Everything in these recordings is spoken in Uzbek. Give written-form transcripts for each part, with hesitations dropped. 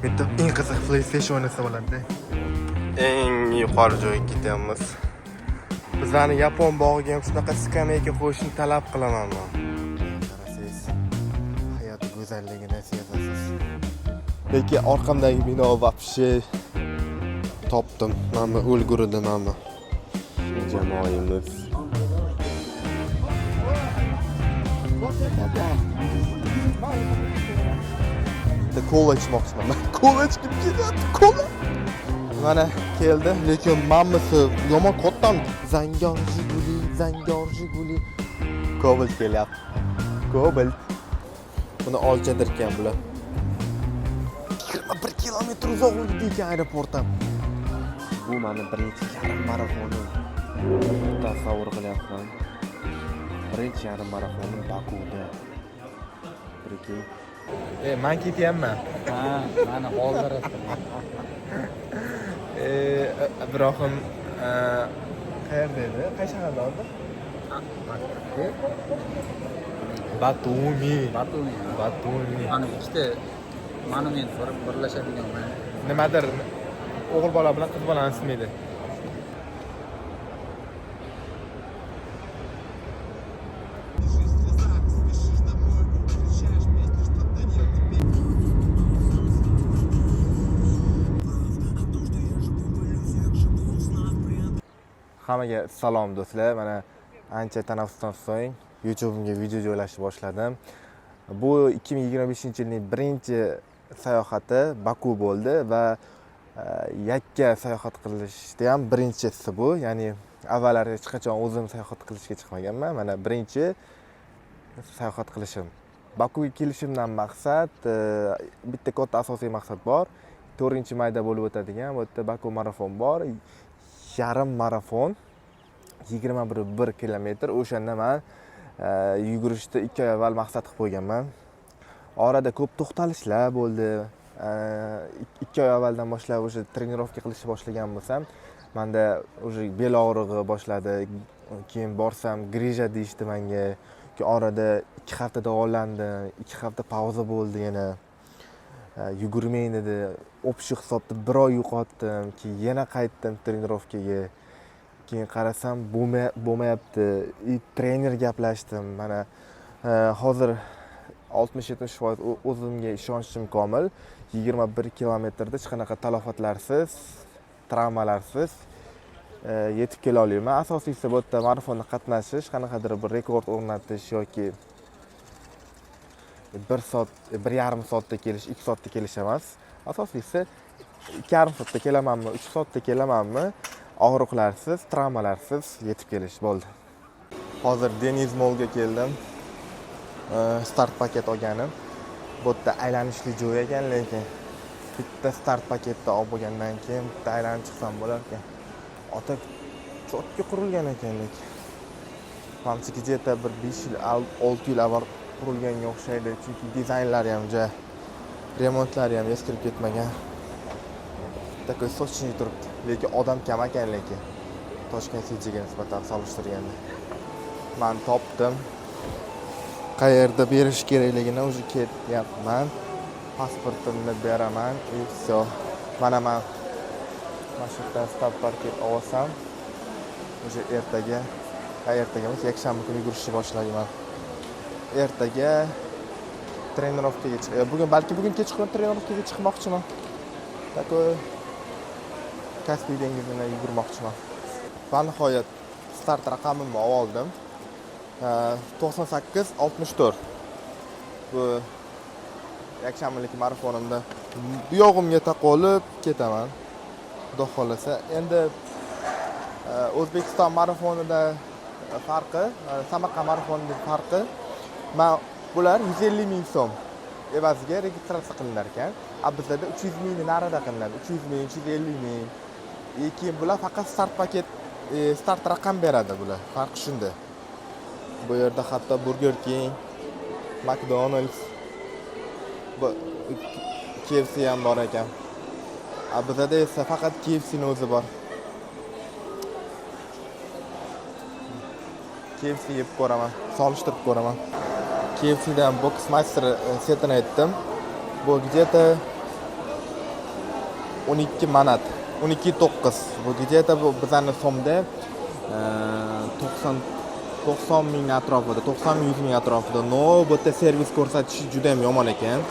Bitta eng qiziq PlayStation o'ynasa bo'ladi. Eng yuqori joyga ketyapmiz. Bizlarni yapon bog'iga ham shunaqa skameyka qo'yishni talab qilaman men. Qarasangiz, hayot go'zalligini sezasiz. Lekin orqamdagi bino вообще topdim. Mana bu o'lguridi mana bu. Jamoamiz. Bitta kola ichmoqchiman. Man kola ichgim kelyapti, kola. Mana keldi, lekin mammisi yomon kattam. Zangor Jiguli, zangor Jiguli. Kobalt kelyapti. Kobalt. Buni olchadirkan bular. 21 kilometr uzoqlikda ekan aeroportdan. Bu mani birinchi yarim marafonim. Tasavvur qilyapman. Birinchi yarim marafonim Bakuda. Прикинь. Man ketyapman. Ha, mani qoldiribdi. Ibrohim qayerda edi? Qaysi shaharda edi? Batumi. Batumi. Batumi. Mana ikkita monument bir birlashadigan Nimadir o'g'il bola bilan qiz bolani ismi edi. Hammaga salom do'stlar. Mana ancha tanaffusdan so'ng YouTube'imga video joylashni boshladim. Bu 2025-yilning birinchi sayohati Baku bo'ldi va yakka sayohat qilishda ham birinchisi bu. Ya'ni avvallari hech qachon o'zim sayohat qilishga chiqmaganman. Mana birinchi sayohat qilishim. Bakuga kelishimdan maqsad, bitta katta asosiy maqsad bor. 4-mayda bo'lib o'tadigan bu yerda Baku marafon bor. Yarim marafon 21,1 kilometr. O'shanda men yugurishni 2 oy avval maqsad qilib qo'yganman. Orada ko'p to'xtalishlar bo'ldi. 2 oy avvaldan boshlab o'sha trenirovka qilishni boshlagan bo'lsam, menda уже bel og'rig'i boshladi. Keyin borsam grija deyishdi menga. Keyin orada 2 hafta davolandim, 2 hafta pauza bo'ldi yana. Yugurmang dedi. Общий hisobda 1 oy yo'qotdim. Keyin yana qaytdim trenirovkaga. Keyin qarasam bo'lmayapti. И trener gaplashdim. Mana hozir 60-70% o'zimga ishonchim komil. 21 kilometrda hech qanaqa talofatlarsiz, travmalarsiz yetib kela olaman. Asosiysi bu yerda marafonda qatnashish, qanaqadir bir rekord o'rnatish yoki 1 soat, 1,5 soatda kelish, 2 soatda kelish emas. Asosiysi 2,5 soatda kelamanmi, 3 soatda kelamanmi, og'riqlarsiz, travmalarsiz yetib kelish bo'ldi. Hozir Deniz Mallga keldim. Start paket olganim. Bu yerda aylanishli joy ekan, lekin bitta start paketni olib bo'lgandan keyin bitta aylanib chiqsam bo'lar ekan. Ota cho'tka qurilgan ekan lekin. Manimcha где-то bir 5 yil, 6 yil avval qurilganga o'xshaydi, chunki dizaynlari ham juda, remontlari ham eskirib ketmagan. Такой сочный turibdi. Lekin odam kam ekan lekin. Toshkent Cityga nisbatan solishtirganda. Men topdim. Qayerda berish kerakligini уже ketyapman. Pasportimni beraman и всё. Mana men mana shu yerdan start paket olsam, уже ertaga, ha ertaga emas, yakshanba kuni yugurishni boshlayman. Ertaga trenirovkaga bugun balki bugun kechqurun trenirovkaga chiqmoqchiman. Такой Kaspiy dengizini yugurmoqchiman. Va nihoyat start raqamimni oldim. 98.64. Bu yakshanbalik marafonimda bu yog'imga taqib olib ketaman. Xudo xohlasa. Endi O'zbekiston marafonida farqi, Samarqand marafonidagi farqi, man bular 150 ming so'm evaziga registratsiya qilinar ekan. A bizlarda 300 mingni narida qilinadi. 300 ming, 350 ming. Keyin bular faqat start paket, start raqam beradi bular. Farqi shunda. Bu yerda hatto Burger King, McDonald's, bu KFC ham bor ekan. A bizada esa faqat KFC ni o'zi bor. KFC yeb ko'raman, solishtirib ko'raman. KFCdan Box Master setini aytdim. Bu где-то 12 manat, 12,9. Bu где-то bu bizani so'mda 90 ming atrofida, 90 ming, 100 ming atrofida. Но bu yerda servis ko'rsatishi juda ham yomon ekan.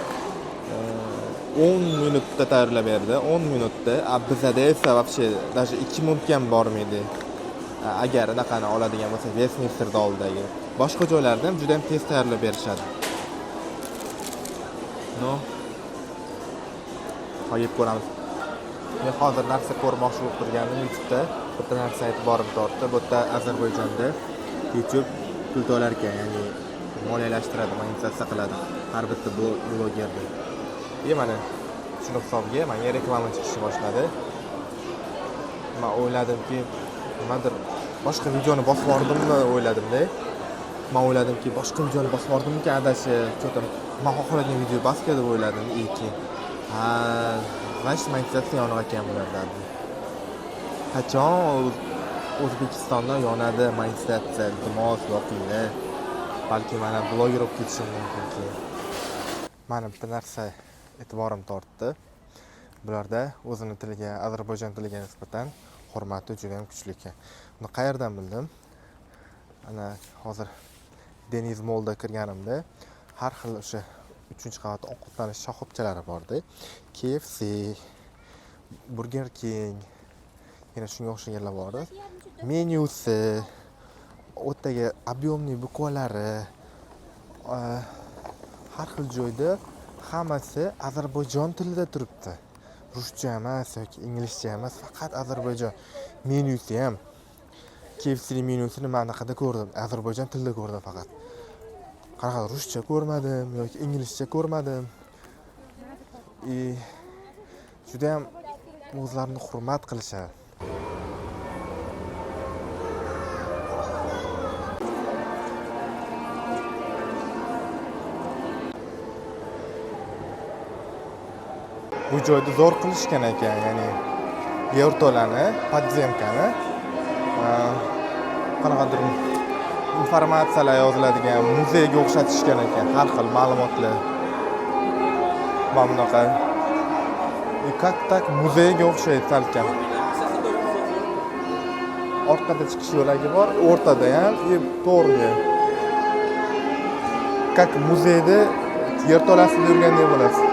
10 minutda tayyorlab berdi, 10 minutda. A bizada esa вообще даже 2 minutga ham bormaydi. Agar anaqani oladigan bo'lsak, Westminster oldidagi. Boshqa joylarda ham juda ham tez tayyorlab berishadi. Но hozir yeb ko'ramiz. Men hozir narsa ko'rmoqchi bo'lib turgandim YouTube'da. Bitta narsa e'tiborim tortdi. Bu yerda Ozarbayjonda YouTube pul to'lar ekan, ya'ni moliyalashtiradi, monetizatsiya qiladi har bitta blogerni. И mana shuni hisobiga menga reklama chiqishni boshladi. Man o'yladimki, nimadir boshqa videoni bosib yubordimmi o'yladimda. Man o'yladimki, boshqa videoni bosib yubordimmikan adashib, что-то man xohlagan video bosgan deb o'yladim. И keyin ha, значит, monetizatsiya yoniq ekan bularda. Qachon O'zbekistonda yonadi monetizatsiya? Iltimos, yoqinglar. Balki mana bloger bo'lib ketishim mumkin keyin. Mana bitta narsa e'tiborim tortdi. Bularda o'zini tiliga, Ozarbayjon tiliga nisbatan hurmati juda ham kuchli ekan. Buni qayerdan bildim? Ana hozir Deniz Mallda kirganimda har xil o'sha 3-qavatda ovqatlanish shoxobchalari borda. KFC, Burger King, yana shunga o'xshaganlar bor edi. Menyusi, u yerdagi объемный буква lari, har xil joyda hammasi Ozarbayjon tilida turibdi. Ruscha emas yoki inglizcha emas, faqat Ozarbayjon. Menyusi ham, KFCning menyusini man anaqada ko'rdim, Ozarbayjon tilida ko'rdim faqat. Qanaqa ruscha ko'rmadim yoki inglizcha ko'rmadim. И judayam o'zlarini hurmat qilishadi. Bu joyda zo'r qilishgan ekan, ya'ni yerto'lani, подземка ni qanaqadir informatsiyalar yoziladigan muzeyga o'xshatishgan ekan, har xil ma'lumotlar. Mana bunaqa. И как так muzeyga o'xshaydi salkam. Orqada chiqish yo'lagi bor, o'rtada ham и to'g'ri. Как muzeyda yerto'lasida yurgandek bo'lasiz.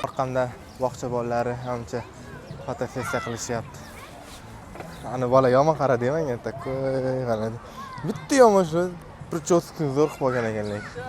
Orqamda bog'cha bolalari ancha fotosessiya qilishyapti. Ana bola yomon qaradi menga, такой qaradi. Bitta yomon shu прическа sini zo'r qilib olgan ekan lekin.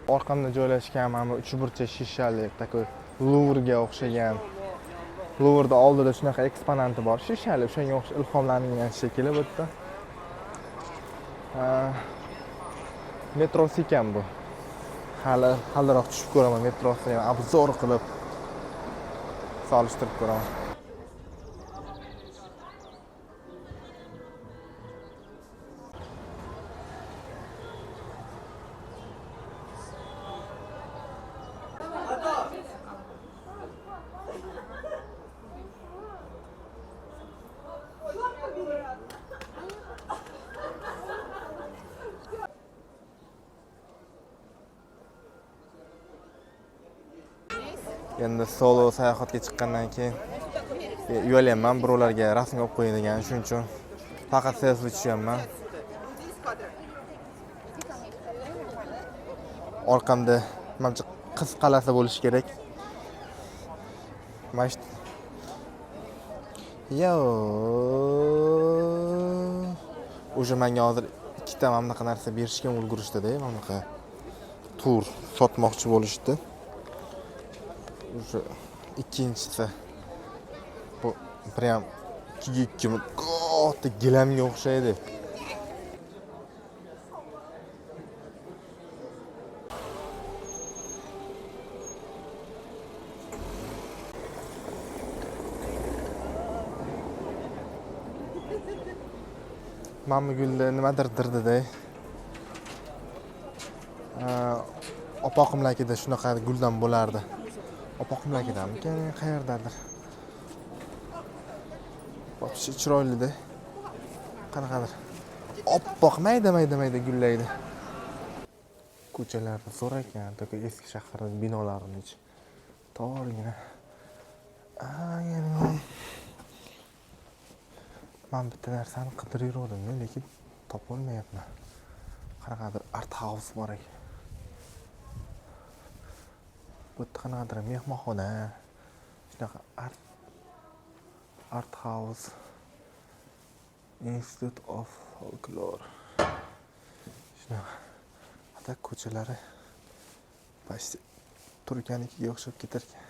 Orqamda joylashgan mana bu uchburchak shishali, такой Luvrga o'xshagan. Luvrda oldida shunaqa eksponati bor, shishali, o'shanga o'xshab ilhomlangan shekilli bu yerda. Ha, metrosi ekan bu. Hali haliroq tushib ko'raman metrosini ham обзор qilib solishtirib ko'raman. Endi solo sayohatga chiqqandan keyin uyalyapman birovlarga rasmga olib qo'ying degan, shuning uchun faqat selfi tushyapman. Orqamda manimcha Qiz qal'asi bo'lishi kerak. Mana shu Yo, уже menga hozir ikkita mana bunaqa narsa berishga ulgurishdida, mana bunaqa tur sotmoqchi bo'lishdi. Уже ikkinchisi bu прям ikkiga ikki katta gilamga o'xshaydi. Mana bu gulda nimadir dirdida. Opoqimlarkida shunaqa guldan bo'lardi. Opoqimlarkidamikan, qayerdadir. Вообще chiroylida. Qanaqadir oppoq mayda mayda mayda gullaydi. Ko'chalari zo'r ekan, только eski shaharning binolarini ichi torgina. Yana man bitta narsani qidirib yuruvdim, lekin topolmayapman. Qanaqadir art house bor ekan. Bu yerda qanaqadir mehmonxona, shunaqa art house, Institute of Folklore. Shunaqa. Ata ko'chalari почти Turkiyanikiga o'xshab ketar ekan.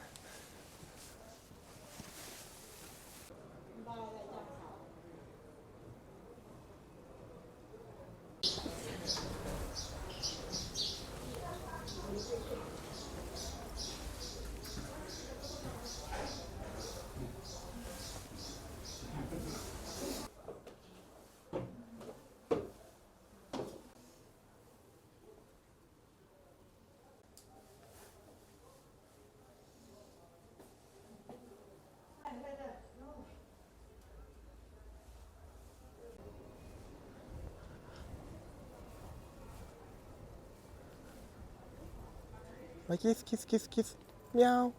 Kis, kis, kis, kis. Miau.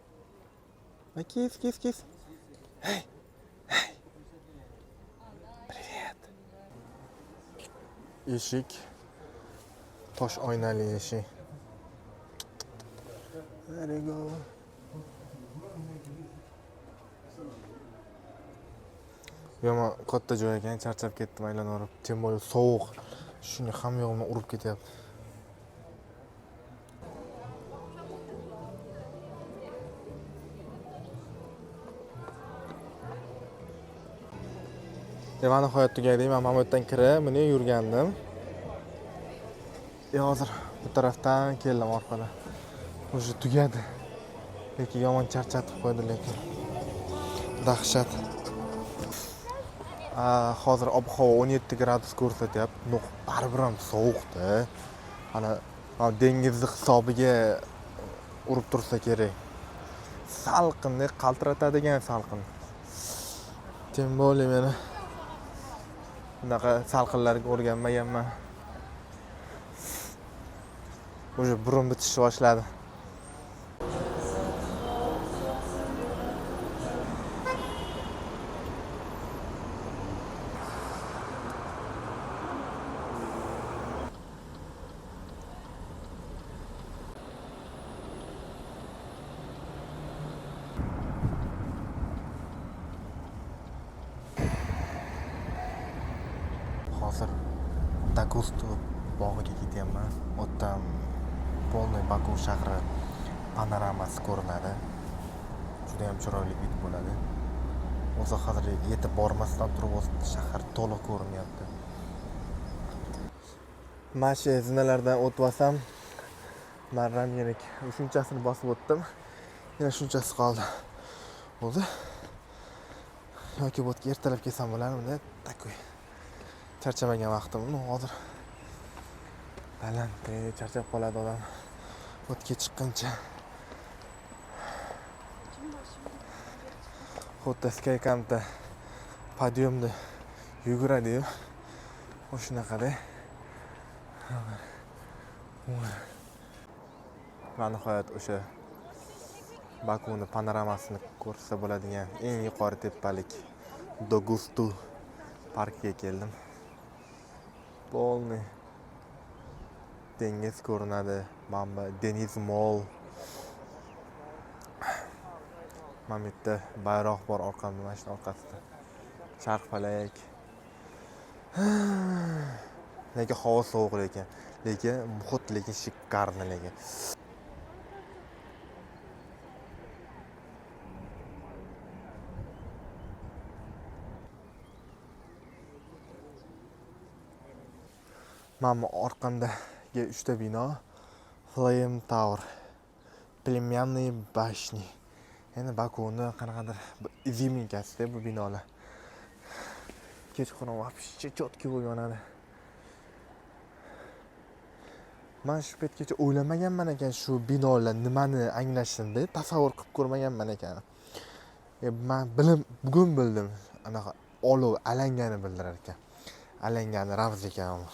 Kis, kis, kis. Hey, hey. Привет. Eshik. Tosh oynali eshik. There you go. Yomon katta joy ekan, charchab ketdim aylanaverib. Тем более sovuq. Shuni hamma yog'imdan urib ketyapti. Va nihoyat tugadi. Men mana bu yerdan kirib, buni yurgandim. Hozir bu tarafdan keldim orqadan. Уже tugadi. Lekin yomon charchatib qo'ydi lekin. Dahshat. Hozir ob-havo 17 gradus ko'rsatyapti. Но, baribir ham sovuqda. Ana dengizni hisobiga urib tursa kerak. Salqinda qaltiratadigan salqin. Тем более meni bunaqa salqinlarga o'rganmaganman. Уже burun bitishni boshladi. Hozir Dogustu bog'iga ketyapman. U yerdan полный Baku shahri panoramasi ko'rinadi. Juda ham chiroyli вид bo'ladi. O'zi hozir yetib bormasdan turib o'zi shahar to'liq ko'rinyapti. Mana shu zinalardan o'tib olsam, marram yirik. Shunchasini bosib o'tdim. Yana shunchasi qoldi. O'zi yoki bu yerga ertalab kelsam bo'larmidi? Такой charchamagan vaqtim. Ну, hozir baland, charchab qoladi odam. O'tga chiqquncha. Xuddi Skycampda подъём da yuguradi-yu. O'shanaqada. Va nihoyat o'sha Bakuni panoramasini ko'rsa bo'ladigan eng yuqori tepalik Dogustu parkiga keldim. Полный dengiz ko'rinadi. Mana bu Deniz Mall. Mana bu yerda bayroq bor orqamda, mana shuni orqasida. Charxpalak. Lekin havo sovuq lekin. Lekin muhit lekin шикарный lekin. Mana bu orqamdagi uchta bino Flame Tower. Племенные башни. Endi Bakuni qanaqadir bir изюминка sida bu binolar. Kechqurun вообще четкий bo'lib yonadi. Man shu paytgacha o'ylamaganman ekan shu binolar nimani anglashini, tasavvur qilib ko'rmaganman ekan. Man bilim bugun bildim. Anaqa olov alangani bildirar ekan. Alangani ramz ekan u.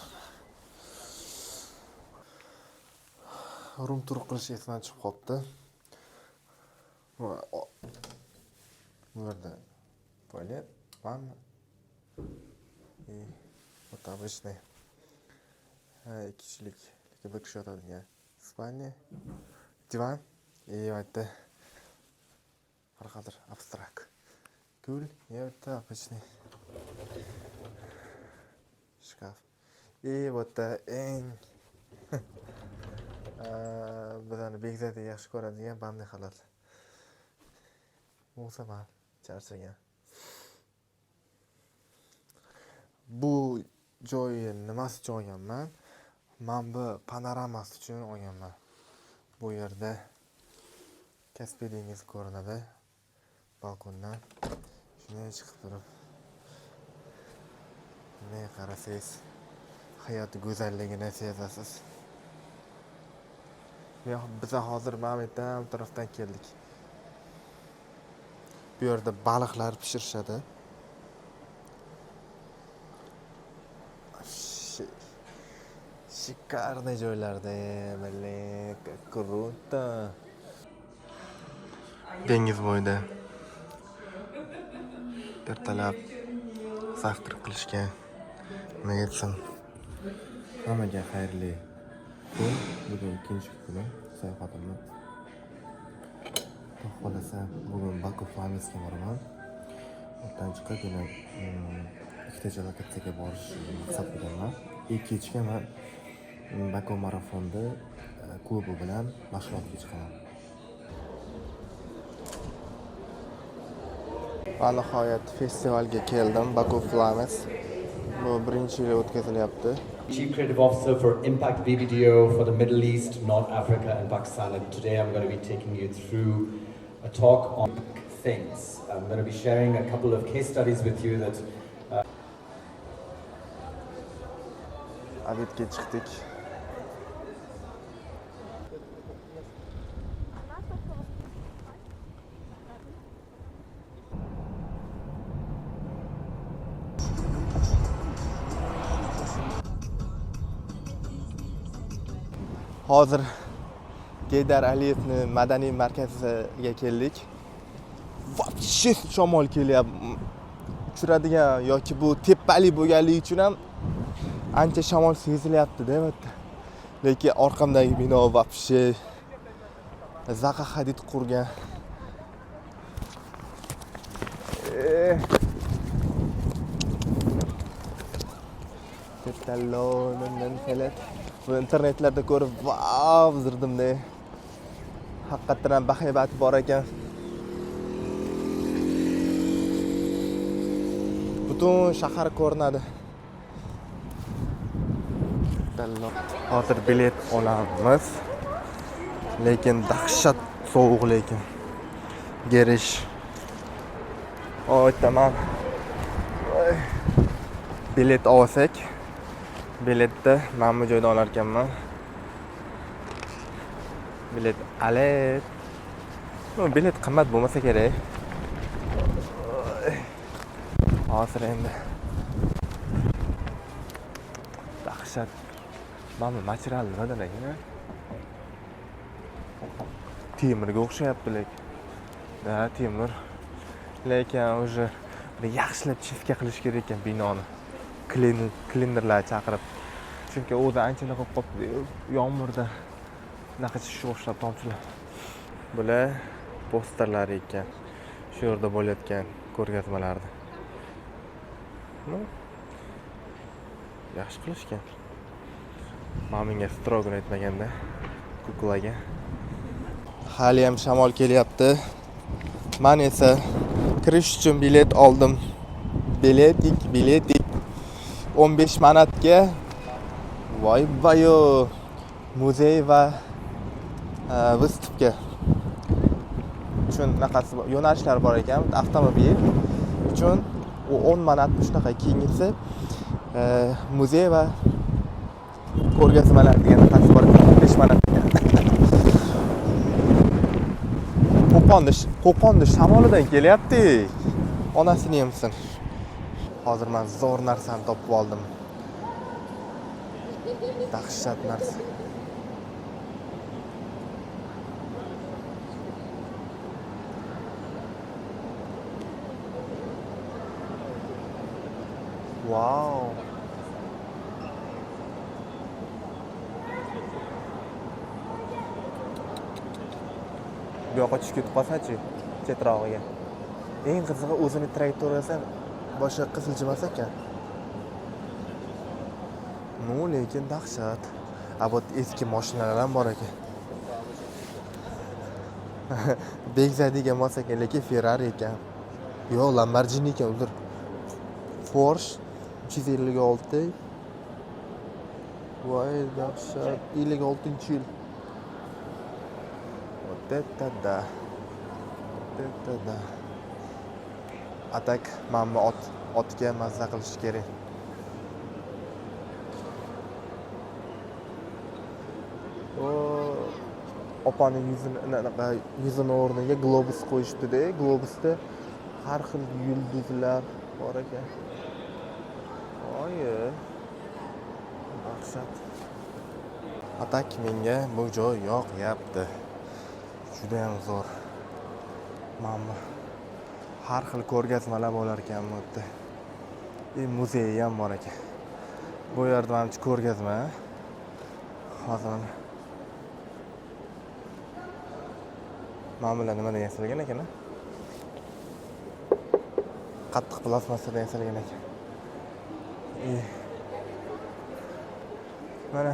Room tour qilish esdan chiqib qolibdi. Bu yerda tualet, vanna и вот обычный ikki kishilik, lekin bir kishi yotadigan спальня, divan и bu yerda qanaqadir abstrakt gul, и bu yerda обычный shkaf. И bu yerda eng bizani Bekzod yaxshi ko'radigan банный xalat. Bo'lsa man charchagan. Bu joyni nimasi uchun olganman? Man bu panoramasi uchun olganman. Bu yerda Kaspiy dengizi ko'rinadi balkondan. Shunday chiqib turib bunday qarasangiz hayot go'zalligini sezasiz. Biz hozir mana bu yerdan, bu tarafdan keldik. Bu yerda baliqlar pishirishadi. Шикарный joylarda, блин, как круто. Dengiz bo'yida ertalab завтрак qilishga nima aytsam. Hammaga xayrli kun. Bugun ikkinchi kuni sayohatimni. Xudo xohlasa bugun Baku Flamesga boraman. O'rdan chiqib yana ikkita lokatsiyaga borish maqsad qilganman. И kechga man Baku marafonda klubi bilan mashg'ulotga chiqaman. Va nihoyat festivalga keldim, Baku Flames. Bu birinchi yil o'tkazilyapti. Chief Creative Officer for Impact BBDO for the Middle East, North Africa and Pakistan. And today I'm going to be taking you through a talk on things. I'm going to be sharing a couple of case studies with you that Обед ga chiqdik. Hozir Geydar Aliyevni madaniy markaziga keldik. Вообще shamol kelyapti. Uchiradigan yoki bu tepalik bo'lganligi uchun ham ancha shamol sezilyapti-da bu yerda. Lekin orqamdagi bino вообще Zaha Hadid qurgan. Tetalondan. Bu internetlarda ko'rib, vau, zirdimda. Haqiqatdan ham bahaybat bor ekan. Butun shahar ko'rinadi. Hozir bilet olamiz. Lekin dahshat sovuq lekin. Girish. Oy, tamam. Oy. Bilet olsak, biletni mana bu joydan olar ekanman. Bilet olib. Bilet qimmat bo'lmasa kerak. Oy. Hozir endi dahshat. Mana bu material nimadan ekan? Temirga o'xshayapti lekin. Da, temir. Lekin уже bir yaxshilab чистка qilish kerak ekan binoni. Klinerlar chaqirib. Chunki o'zi ancha qolib qolibdi yomg'irda. Bunaqa tushishga boshlab tomchilar. Bular posterlar ekan. Shu yerda bo'layotgan ko'rgazmalarni. Ну, yaxshi qilishgan. Mana bunga строго aytmaganda, кукла ga. Haliyam shamol kelyapti. Man esa kirish uchun bilet oldim. Билетик, билетик. 15 manatga. Voy voyo. Muzey va выставка uchun anaqasi yo'nalishlar bor ekan. Avtomobil uchun u 10 manat shunaqa. Keyingisi muzey va ko'rgazmalar degan anaqasi bor ekan. 15 manat ekan. Qo'qonni shamolidan kelyapti. Onasini yemsin. Hozir man zo'r narsani topib oldim. Dahshat narsa. Vau. Bu yoqqa tushib ketib qolsachi, chetrog'iga. Eng qizig'i, o'zini trayektoriyasi boshqa yoqqa siljimas ekan. Ну, lekin dahshat. A, bu yerda eski mashinalar ham bor ekan. Begzadiga mos ekan, lekin Ferrari ekan. Yo'q, Lamborghini ekan, uzr. Porsche 356. Voy, dahshat. 56-yil. Вот это да. Вот это да. А так, mana bu otga mazza qilish kerak. O, opani yuzini, anaqa yuzini o'rniga globus qo'yishibdi-da. Globusda har xil yulduzlar bor ekan. Voy, dahshat. А так menga bu joy yoqyapti. Juda ham zo'r. Mana bu har xil ko'rgazmalar bo'lar ekan bu yerda. И muzeyi ham bor ekan. Bu yerda manimcha ko'rgazma. Hozir mana bular nimadan yasalgan ekan, a? Qattiq plastmassadan yasalgan ekan. И mana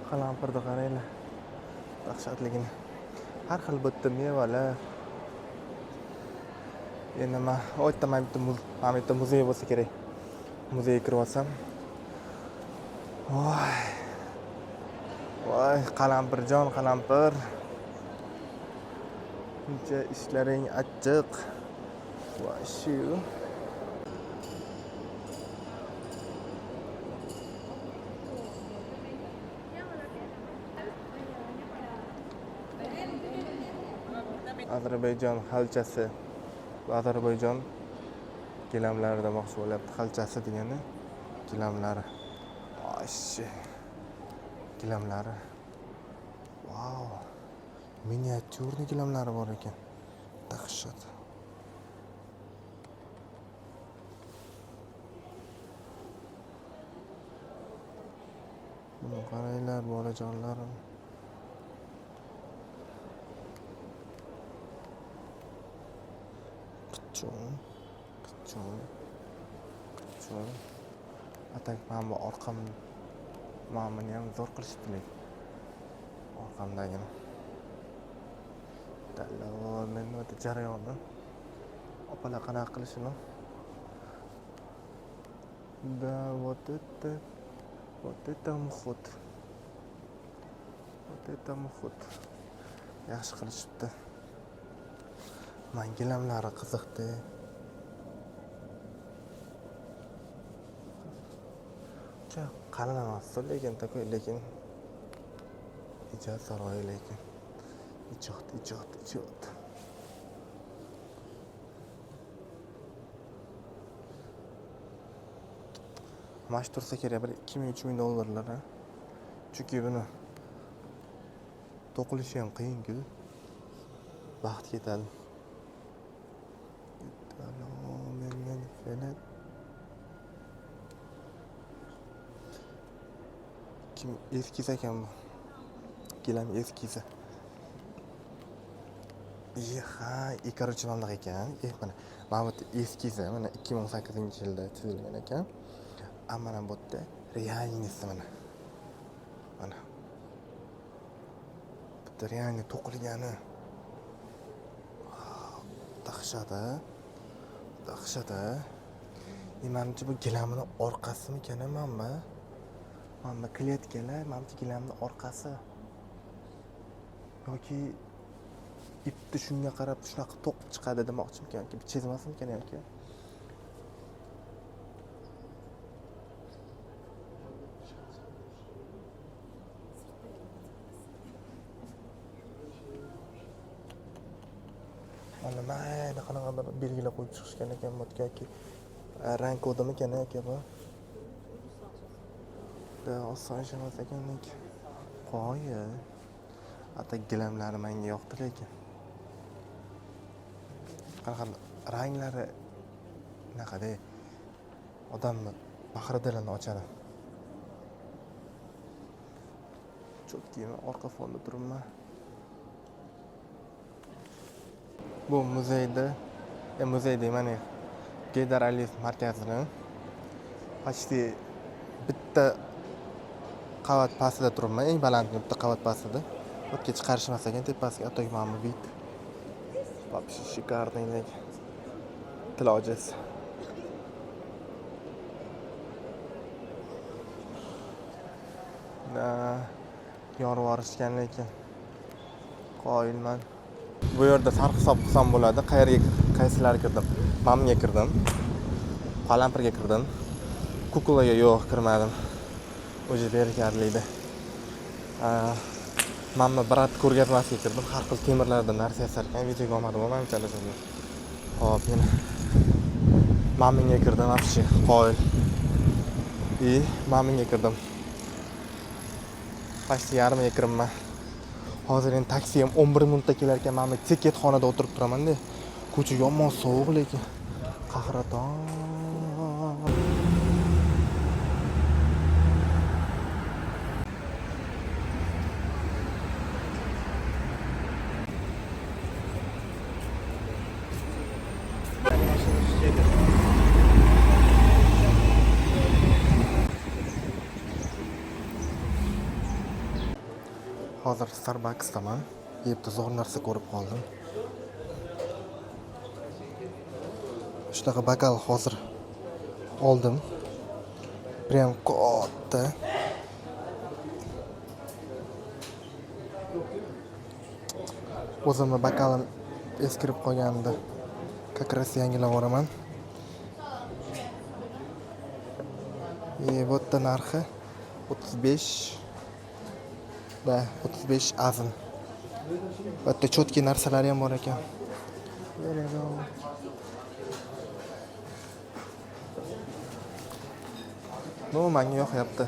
qalampirni qaranglar. Dahshatligini. Har xil bu yerda mevalar. Endi man u yerda mana bu yerda muzey bo'lsa kerak. Muzeyga kirib olsam. Voy. Voy, qalampirjon, qalampir. Buncha ishlaring achchiq. Voy, shu. Ozarbayjon xalchasi. Bu Ozarbayjon gilamlari demoqchi bo'lyapti. Xalchasi degani gilamlari. Oshi. Gilamlari. Vau. Миниатюрный gilamlari bor ekan. Dahshat. Buni qaranglar, bolajonlarim. Qichon, qichon, qichon. А так mana bu orqam, mana buni ham zo'r qilishibdi lekin. Orqamdagini. Dallol, men nima jarayonni opalar qanaqa qilishini. Да, вот это muhit. Вот это muhit. Yaxshi qilishibdi. Man gilamlari qiziqdi. Uncha qalin emas, lekin такой, lekin ijod saroyi lekin. Ijod, ijod, ijod. Mana shu tursa kerak bir 2000 3000 dollarlar, ha. Chunki buni to'qilishi ham qiyin-ku. Vaqt ketadi. Men fe'lan kim eskiz ekan bu. Gilam eskizi. Ha, и короче, mana bunaqa ekan. Mana mana bu yerda eskizi, mana 2018-yilda tuzilgan ekan. A mana bu yerda реальный si mana. Mana. Bitta реальный to'qilgani. Dahshat, a? Dahshat, a? E, manimcha bu gilamini orqasimikan, a, manba? Mana bu kletkalar, manimcha gilamni orqasi. Yoki ipni shunga qarab shunaqa to'qib chiqadi demoqchimikan yoki chizmasmikan yoki? Mana mayda qanaqadir belgilar qo'yib chiqishgan ekan bu yerga yoki rang kodimikan yoki bu? Да, oson ish emas ekan lekin. Qoyil. Ata gilamlari menga yoqdi lekin. Qanaqa ranglari unaqada odamni bahri dilini ochadi. Чёткий orqa fonda turibman. Bu muzeyda, muzey deyman, Geydar Aliyev markazini почти bitta qavat pastida turibman, eng balandini bitta qavat pastida. Bu yerga chiqarishmas ekan tepasiga, а так mana bu вид. Вообще шикарный lekin. Til ojiz. Да, yorib yuborishgan lekin. Qoyilman. Bu yerda sarhisob qilsam bo'ladi. Qayerga qaysilari kirdim? Mamga kirdim. Qalampirga kirdim. Кукла ga yo'q, kirmadim. O'zi berkarlikda. Mana брат ko'rgazmasiga kirdim. Har xil temirlardan narsa yasar ekan. Videoga olmadim, manimcha shuni. Hop, yana Maminga kirdim, вообще qoyil. И Maminga kirdim. Почти yarmiga kiribman. Hozir endi taksi ham 11 minutda kelar ekan. Mana ticketxonada o'tirib turaman-da. Ko'cha yomon sovuq lekin. Qahraton. Hozir Starbucks'daman. Yerda zo'r narsa ko'rib qoldim. Shunaqa bokal hozir oldim. Прям katta. O'zimni bokalim eskirib qolgandi. Как раз yangilab yuboraman. И bu yerda narxi 35, да, 35 azn. Bu yerda чёткий narsalari ham bor ekan. There you go. Ну, menga yoqyapti.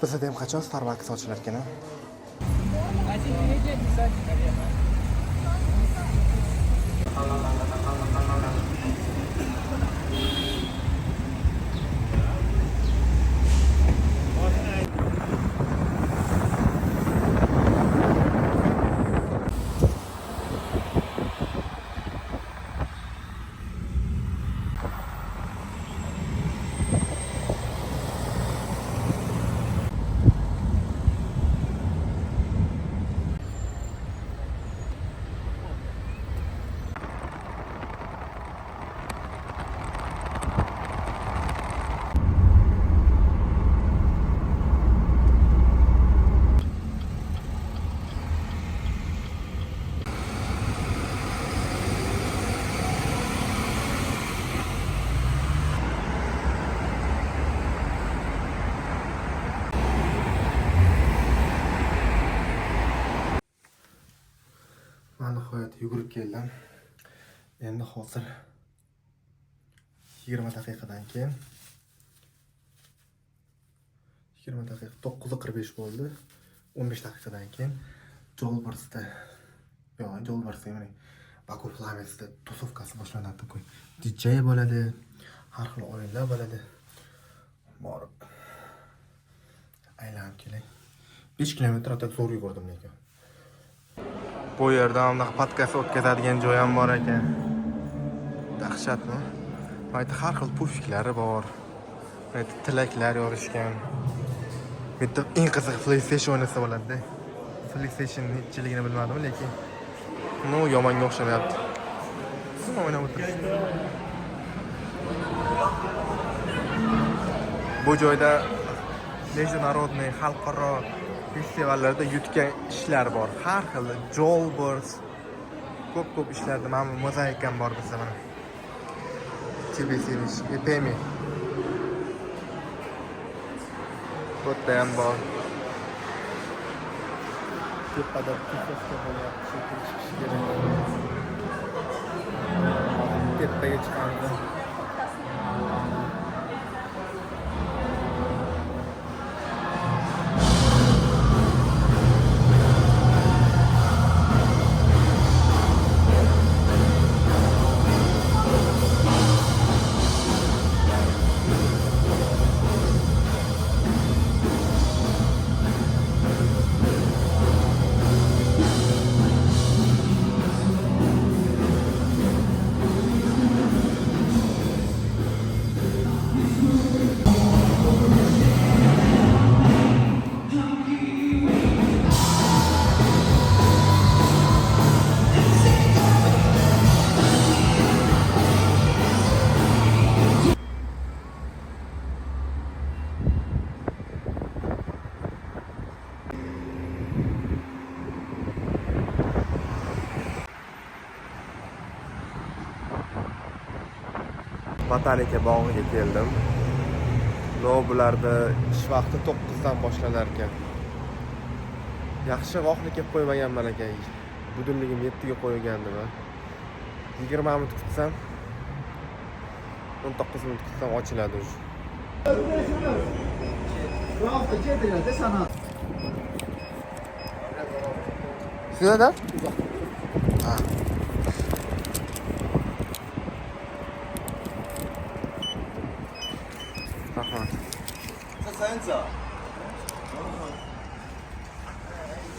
Bizada ham qachon Starbucks ochilar ekan, a? Один передний, один сзади, наверное. Man nihoyat yugurib keldim. Endi hozir 20 daqiqadan keyin, 20 daqiqa, 9:45 bo'ldi. 15 daqiqadan keyin Jolbarsda, yo'q, Jolbarsda emas, Baku Flamesda тусовка si boshlanadi. Такой DJ bo'ladi, har xil o'yinlar bo'ladi. Borib aylanib kelay. 5 kilometr а так zo'r yugurdim lekin. Bu yerda bunaqa podkast o'tkazadigan joy ham bor ekan. Dahshatmi? Bu yerda har xil пуфик lari bor. Bu yerda tilaklar yorishgan. Bu yerda eng qizig'i PlayStation o'ynasa bo'ladi. PlayStation nechiligini bilmadim, lekin ну, yomonga o'xshamayapti. Nima o'ynab o'tiribsiz? Bu joyda международный, xalqaro festivallarda yutgan ishlar bor. Har xil Jolbers, ko'p-ko'p ishlarda mana bu mozaika ham bor bizda mana. TBC EPMI. Bu yerda ham bor. Tepada тусовка bo'lyapti, shu yerga chiqish kerak. Tepaga chiqamiz. Botanika bog'iga keldim. Но bularda ish vaqti 9 dan boshlanar ekan. Yaxshi vaqtni kelib qo'ymaganman ekan. Будильник im 7 ga qo'ygandim. 20 minut kutsam, 19 minut kutsam ochiladi уже. Bu hafta cedilerde sana. Сюда, да? А. Rahmat. Senza.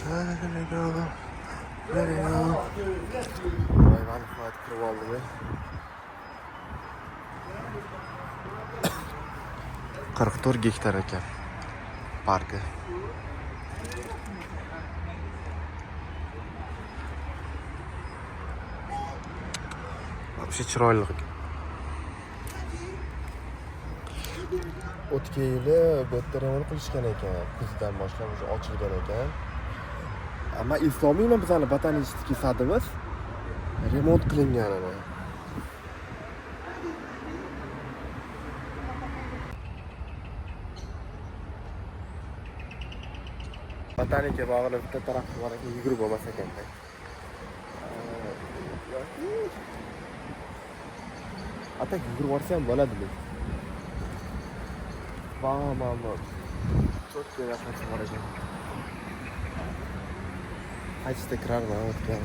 Let it go. Let it go. Voy, man nihoyat kirib oldim. 44 gektar ekan parki. Вообще chiroyli. O'tgan yili bu yerda remont qilishgan ekan. Kuzdan boshlab уже ochilgan ekan. Ammo eslolmayman bizani ботанический сад imiz remont qilinganini. Botanika bog'ini bitta tarafi bor ekan, yugurib bo'lmas ekanda. Yoki Ata yugurib borsa ham bo'ladi lekin. Va, mana bu. Cho'tka narsa bor ekan. Qaychida kirarman o'tgan.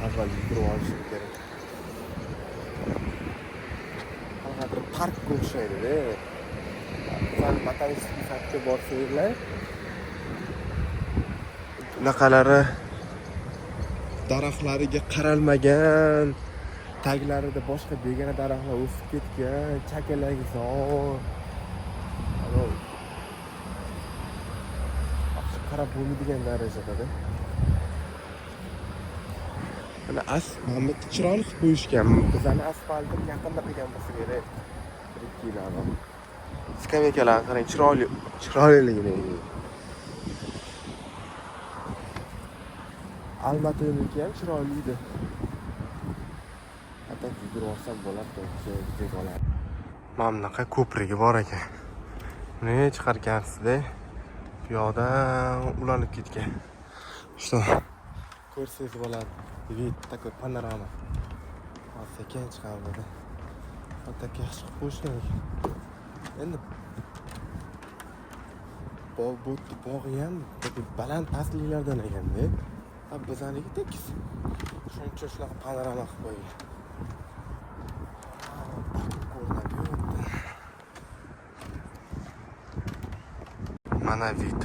Avval yugurib olishim kerak. Qanaqadir parkka o'xshaydi-da. Sal ботанический сад ga borsanglar, bunaqalari daraxtlariga qaralmagan, taglarida boshqa begona daraxtlar o'sib ketgan, chakalakzor. Anavi yaxshi qarab bo'lmaydigan darajada. Mana mana bu yerda chiroyli qilib qo'yishgan. Bizani asfaltni yaqinda qilgan bo'lsa kerak. 1-2 yil avval. Skameykalarni qarang, chiroyli, chiroyliligini. Almatiniki ham chiroyli edi. Hatto yugurib olsam bo'lardi, o'sha oladi. Mana bunaqa ko'prigi bor ekan. Buni chiqargansizda piyoda ulanib ketgan. Что? Ko'rsangiz bo'ladi. Вид такой, panorama. Hozir sekin chiqamiz. Вот yaxshi qilib qo'yishgan ekan. Endi bu bog'i ham такой baland pastliklardan ekanda. Ha, bizaniki tekis. Shuning uchun shunaqa panorama qilib qo'ygan. Ko'rinadi u yerda. Mana вид.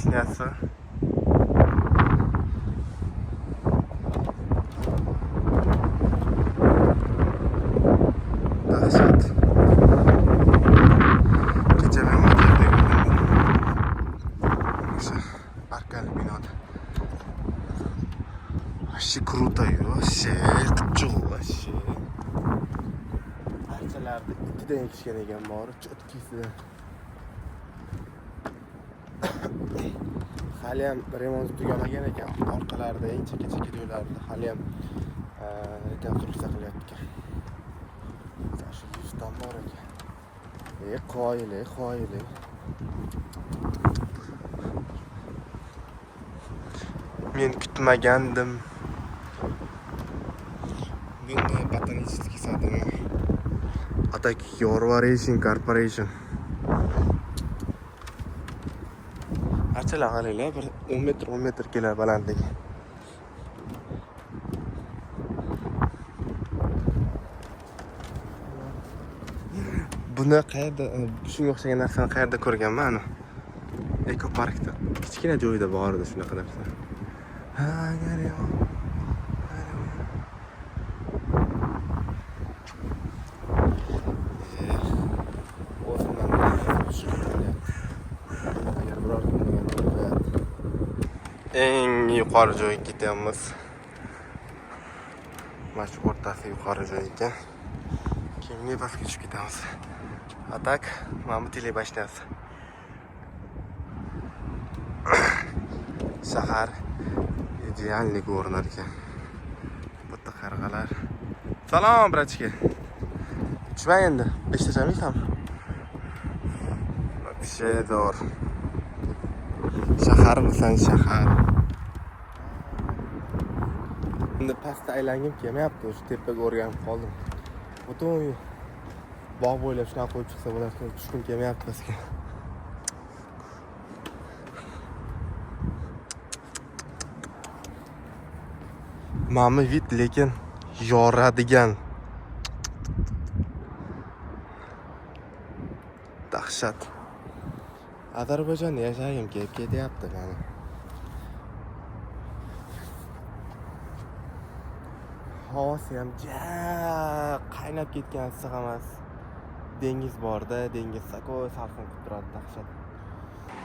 Телебашня si. Dahshat. Kecha men bu yerda yurdim. O'sha arkali binoda. Вообще круто, вообще qipchig'u вообще. Archalarni itidan ekishgan ekan bori, чёткий sidan. Haliyam remont tugamagan ekan. Orqalarida eng chekka chekka joylarida haliyam rekonstruksiya qilyapti ekan. Shu liftdan bor ekan. E, qoyil, e, qoyil. E. Men kutmagandim. Bunday ботанический сад imi? Atak Corporation Corporation. Archalar qaranglar, bir 10 metr, 10 metr kelar balandligi. Buni qayerda, shunga o'xshagan narsani qayerda ko'rganman? Ani ekoparkda. Kichkina joyda bor edi shunaqa narsa. Ha, qarang. O'zimdan tushib kelyapti. Agar biror kim bo'lganda qo'yadi. Eng yuqori joyga ketyapmiz. Mana shu o'rtasi yuqori joy ekan. Keyin pastga tushib ketamiz. А так, mana bu телебашня si. Shahar идеальный ko'rinar ekan. Bu yerda qarg'alar. Salom, братишка. Tushmang endi. Eshitasanmi? Вообще zo'r. Shaharmisan, shahar. Endi pastda aylangim kelmayapti, o'sha tepaga o'rganib qoldim. Butun bog' bo'ylab shunaqa qo'yib chiqsa bo'larkan, tushgim kelmayapti pastga. Mana вид lekin yoradigan. Dahshat. Ozarbayjonda yashagim kelib ketyapti mani. Havosi ham ja qaynab ketgan, issiq emas. Dengiz borda, dengiz такой salqin qilib turadi, dahshat.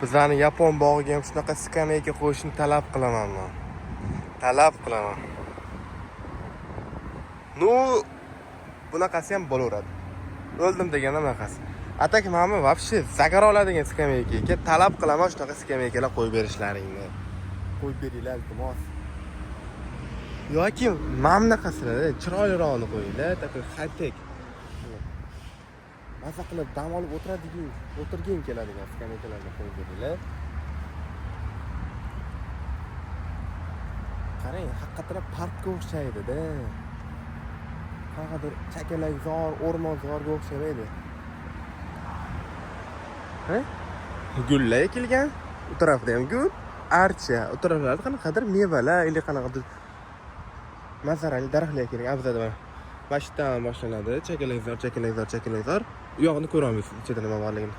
Bizlarni yapon bog'iga ham shunaqa skameyka qo'yishni talab qilaman men. Talab qilaman. Ну, bunaqasi ham bo'laveradi. O'ldim deganda bunaqasi. А так mana вообще загар oladigan skameyka ekan. Talab qilaman shunaqa skameykalar qo'yib berishlaringni. Qo'yib beringlar, iltimos. Yoki mana bunaqasini chiroylirog'ini qo'yinglar, такой high-tech. Maza qilib dam olib o'tiradigan, o'tirging keladigan skameykalarni qo'yib beringlar. Qarang, haqiqatan parkka o'xshaydi-da. Qanaqadir chakalakzor, o'rmonzorga o'xshamaydi. Ha? Gullar ekilgan, u tarafda ham gul, archa, u taraflarda qanaqadir mevalar или qanaqadir manzarali daraxtlar ekilgan. Abzada mana. Mana shu yerdan boshlanadi. Chakalakzor, chakalakzor, chakalakzor. U yog'ini ko'ra olmaysiz, ichida nima borligini.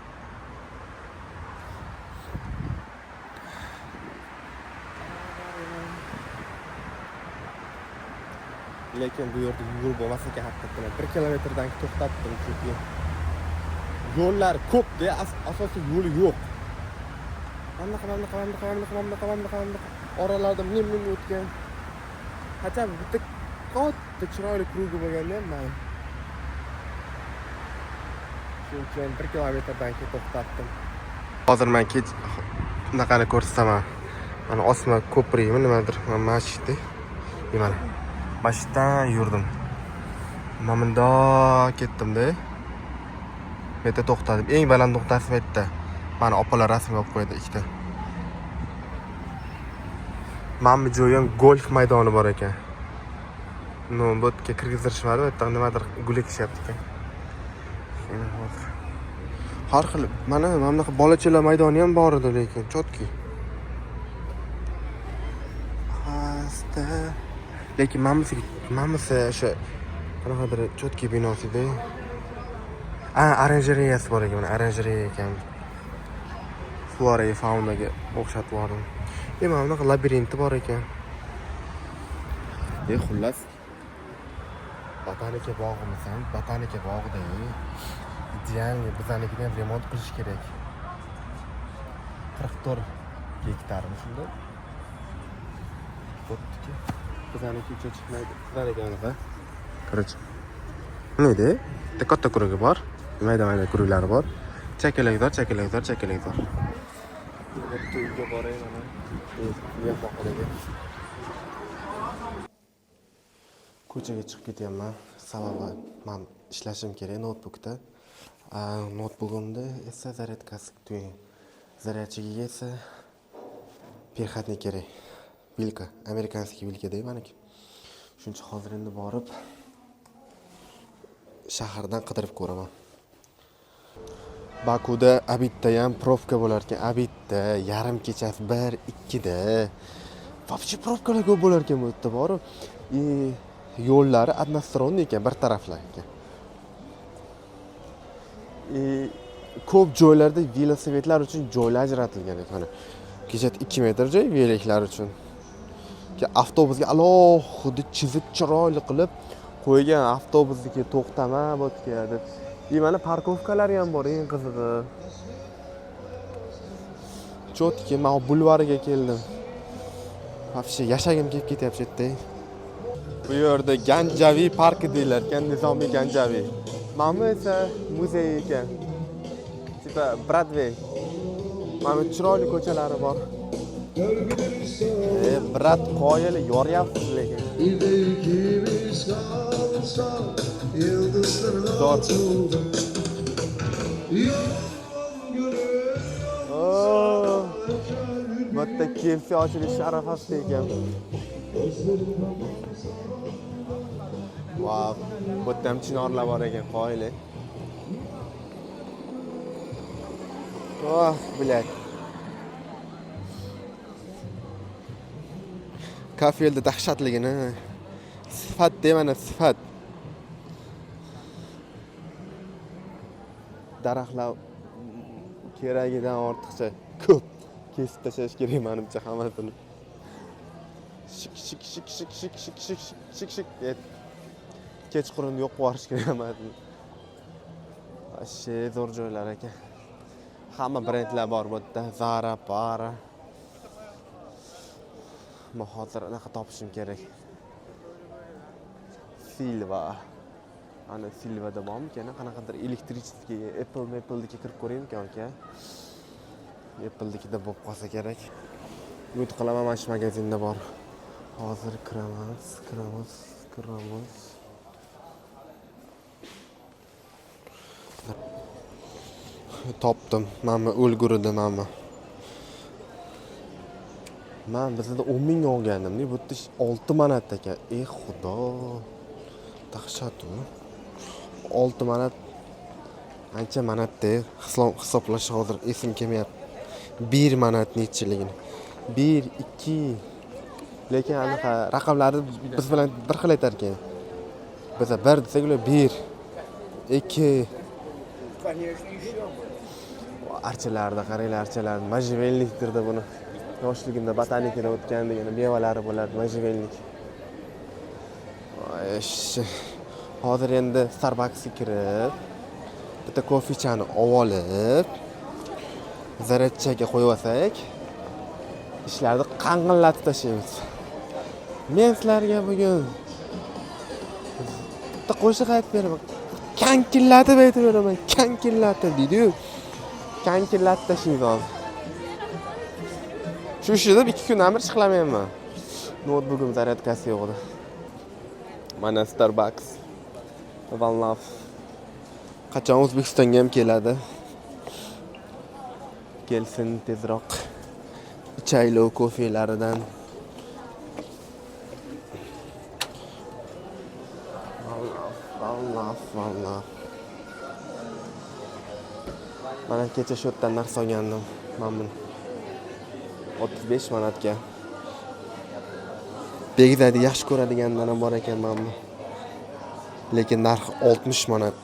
Lekin bu yerda yo'l bo'lmas ekan haqiqatdan. 1 kilometrdan to'xtatdim, chunki yo'llar ko'p-da, asosiy yo'li yo'q. Mana bunaqa, mana bunaqa, mana bunaqa, mana bunaqa, mana bunaqa, mana bunaqa oralarda nim-nim o'tgan. Хотя бы bitta katta chiroyli круг i bo'lganda ham mayli. Shuning uchun 1 kilometrdan keyin to'xtatdim. Hozir men kech bunaqani ko'rsataman. Mana osma ko'prikmi nimadir, mana masjidda. Mana masjiddan yurdim. Mana bundoq ketdim-da. Bu yerda to'xtadim. Eng baland nuqtasi bu yerda. Mana opalar rasmga olib qo'ydi ikkita. Mana bu joyi ham golf maydoni bor ekan. Ну, bu yerga kirgizdirishmadi, bu yerda nimadir gul ekishyapti ekan. Endi hozir har xil mana bunaqa bolachalar maydoni ham bor edi lekin чёткий. Pastda. Lekin mana bunisi o'sha qanaqadir чёткий binosi-da. A, oranjereyasi bor ekan, mana oranjereya ekan. Flora faunaga o'xshatib yubordim. Mana bunaqa labirinti bor ekan. Xullas, botanika bog'imisan, botanika bog'ida идеальный, bizanikidan remont qilish kerak. 44 gektarmi shunda? Bo'ptiki. Bizaniki uncha chiqmaydi. Bizaniki anaqa. Короче, nima? Bitta katta круг i bor. Mayda-mayda круг lari bor. Chakalakzor, chakalakzor, chakalakzor. Bitta uyga boray mana. Mehmonxonaga. Ko'chaga chiqib ketyapman. Sababi man ishlashim kerak noutbukda. Noutbukimda esa zaryadkasi tugagan. Зарядчик iga esa переходник kerak. Вилка, американский вилка da maniki. Shuning uchun hozir endi borib shahardan qidirib ko'raman. Bakuda обед da ham пробка bo'lar ekan. Обед da yarim kechasi 1, 2 da вообще пробка lar ko'p bo'lar ekan bu yerda borib. И yo'llari односторонний ekan, bir tarafli ekan. И ko'p joylarda velosipedlar uchun joylar ajratilgan ekan. Mana kecha 2 metr joy велик lar uchun. Avtobusga alohida chizib chiroyli qilib qo'ygan, avtobusniki to'xtama bu yerga deb. И mana парковка lari ham bor, eng qizig'i. Чётки, man bulvariga keldim. Вообще yashagim kelib ketyapti shu yerda. Bu yerda Ganjaviy parki deyilar ekan, Nizomiy Ganjaviy. Mana bu esa muzey ekan. Типа Broadway. Mana bu chiroyli ko'chalari bor. Брат, qoyil yoryapsiz lekin. Bir ikimiz kalsak yıldızların Zo'r. altında. Yol gönül Oh, bu yerda KFC ochilishi arafasida ekan. Vau, bu yerda ham chinorlar bor ekan, qoyil. Oh, блядь. Kafelda dahshatligini sifat demana, sifat. Daraxtlar keragidan ortiqcha ko'p kesib tashlash kerak menimcha hammasini. Shik shik shik shik shik shik shik shik shik shik. Kechqurun yo'q yuborish kerak hammasini. Вообще zo'r joylar ekan. Hamma brendlar bor bu yerda. Zara, Para. Men hozir anaqa topishim kerak. Silva. Ana Silvada bormikan? Qanaqadir электрический Apple, Apple'niki kirib ko'raymikan aka? Apple'nikida bo'lib qolsa kerak. Umid qilaman mana shu magazinda bor. Hozir kiramiz, kiramiz, kiramiz. Topdim. Mana bu o'lguridi mana bu. Men bizda 10 mingga olgandim. Bu yerda 6 manat ekan. Ey xudo. Dahshat u. 6 manat ancha manatda hisoblash hozir esim kelmayapti. 1 manat nechiligini. 1, 2. Lekin anaqa raqamlarni biz bilan bir xil aytar ekan. Biz 1 desak ular 1, 2. Archalarda qaranglar, archalar. Можжевельник buni. Yoshligimda botanikada o'tgan degani mevalari bo'lardi, можжевельник. Hozir endi Starbucksga kirib, bitta kofechani olib, zaryadchaga qo'yib olsak, ishlarni qang'illatib tashlaymiz. Men sizlarga bugun bitta qo'shiq aytib beraman. Kankillatib aytib beraman, kankillatib deydi-yu. Kankillatib tashlaymiz hozir. Shu ishni deb 2 kundan beri chiqlamayapman. Noutbukim zaryadkasi yo'q edi. Mana Starbucks. One Love. Qachon O'zbekistonga ham keladi? Kelsin tezroq. Ichaylik kofelaridan. One Love, One Love, One Love. Mana kecha shu yerdan narsa olgandim. Mana buni. 35 manatga. Begzadi yaxshi ko'radigandan ham bor ekan mana bu. Lekin narxi 60 manat.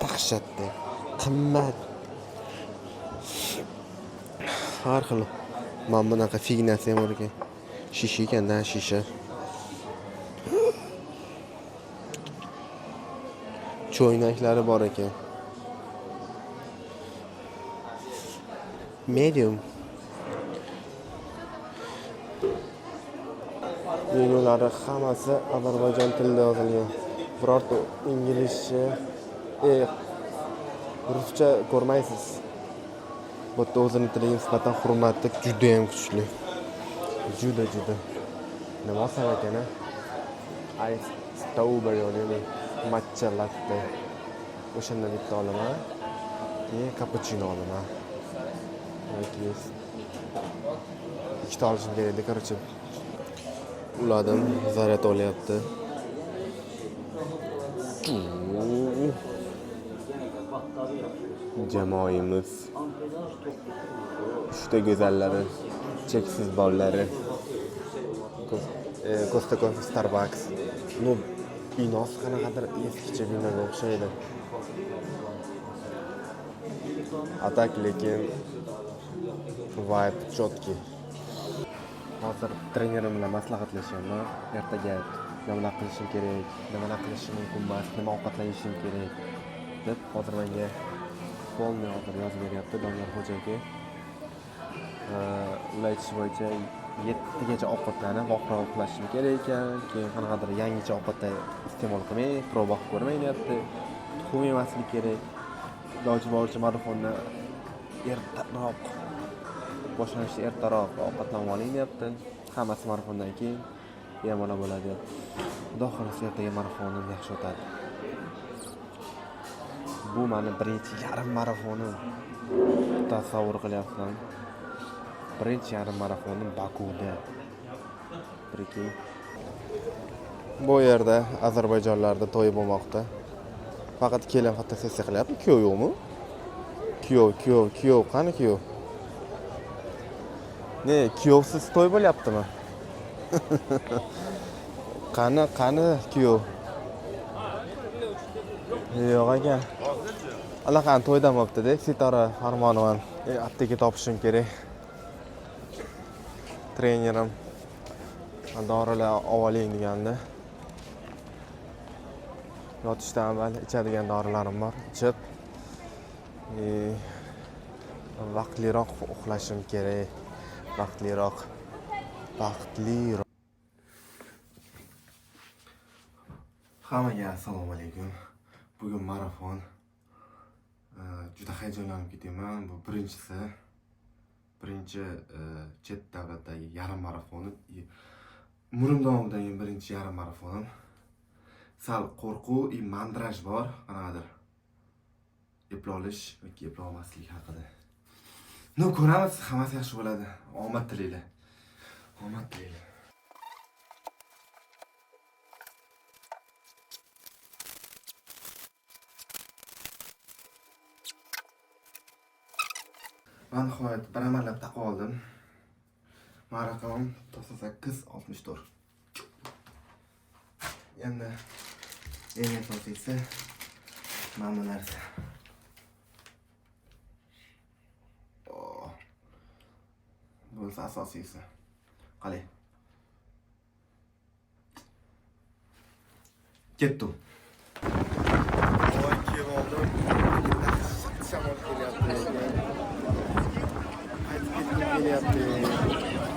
Dahshatda. Qimmat. Har xil mana bunaqa фигня si ham bor ekan. Shisha ekanda, shisha. Choynaklari bor ekan. Medium. Menyulari hammasi Ozarbayjon tilida yozilgan. Birorta inglizcha, ruscha ko'rmaysiz. Bu yerda o'zini tiliga nisbatan hurmati juda ham kuchli. Juda juda. Nima olsam ekan, a? Ice strawberry olaymi? Matcha latte. O'shandan bitta olaman. Keyin kapuchino olaman. Yoki ikkita olishim kerak edi, короче. Uladim, zaryad olyapti. Jamoamiz uchta go'zallari, cheksiz bollari. Costa Coffee, Starbucks. Ну, binosi qanaqadir eskicha binoga o'xshaydi. А так lekin vibe четкий. Hozir trenerim bilan maslahatlashyapman. Ertaga nimalar qilishim kerak, nimalar qilishim mumkin emas, nima ovqatlanishim kerak deb hozir menga полный hozir yozib beryapti Doniyor Xo'ja aka. Ular aytishi bo'yicha 7 gacha ovqatlanib, vaqtroq uxlashim kerak ekan, keyin qanaqadir yangicha ovqatlar iste'mol qilmang, proba qilib ko'rmang deyapti. Tuxum yemaslik kerak. Iloji boricha marafonni ertaroq boshlanishda ertaroq ovqatlanib oling deyapti. Hammasi marafondan keyin bemalol bo'ladi deyapti. Xudo xohlasa, ertaga marafonim yaxshi o'tadi. Bu mani birinchi yarim marafonim. Tasavvur qilyapsizlarmi? Birinchi yarim marafonim Bakuda. Прикинь. Bu yerda Ozarbayjonlarda to'y bo'lmoqda. Faqat kelin fotosessiya qilyapti, kuyov yo'qmi? Kuyov, kuyov, kuyov, qani kuyov? Ne, kuyovsiz to'y bo'lyaptimi? Qani, qani kuyov? Yo'q ekan. Allaqani to'ydan bo'libdi-da, Sitora Farmonova. Apteka topishim kerak. Trenerim dorilar olib oling degandi. Yotishdan avval ichadigan dorilarim bor. Ichib, vaqtliroq uxlashim kerak. Vaqtliroq. Vaqtliroq. Hammaga assalomu alaykum. Bugun marafon. Juda hayajonlanib ketyapman. Bu birinchisi. Birinchi chet davlatdagi yarim marafonim. Umrim davomidagi birinchi yarim marafonim. Sal qo'rquv и мандраж bor, qanaqadir. Eplay olish yoki eplay olmaslik haqida. Ну, ko'ramiz, hammasi yaxshi bo'ladi. Omad tilaylar. Omad tilaylar. Va nihoyat bir amallab taqib oldim. Mani raqamim 98 64. Endi eng asosiysi mana bu narsa. Oh. Bunisi asosiysi. Qalay? Ketdim. Voy, kiyib oldim. Shamol kelyapti. Qaytib ketgim kelyapti.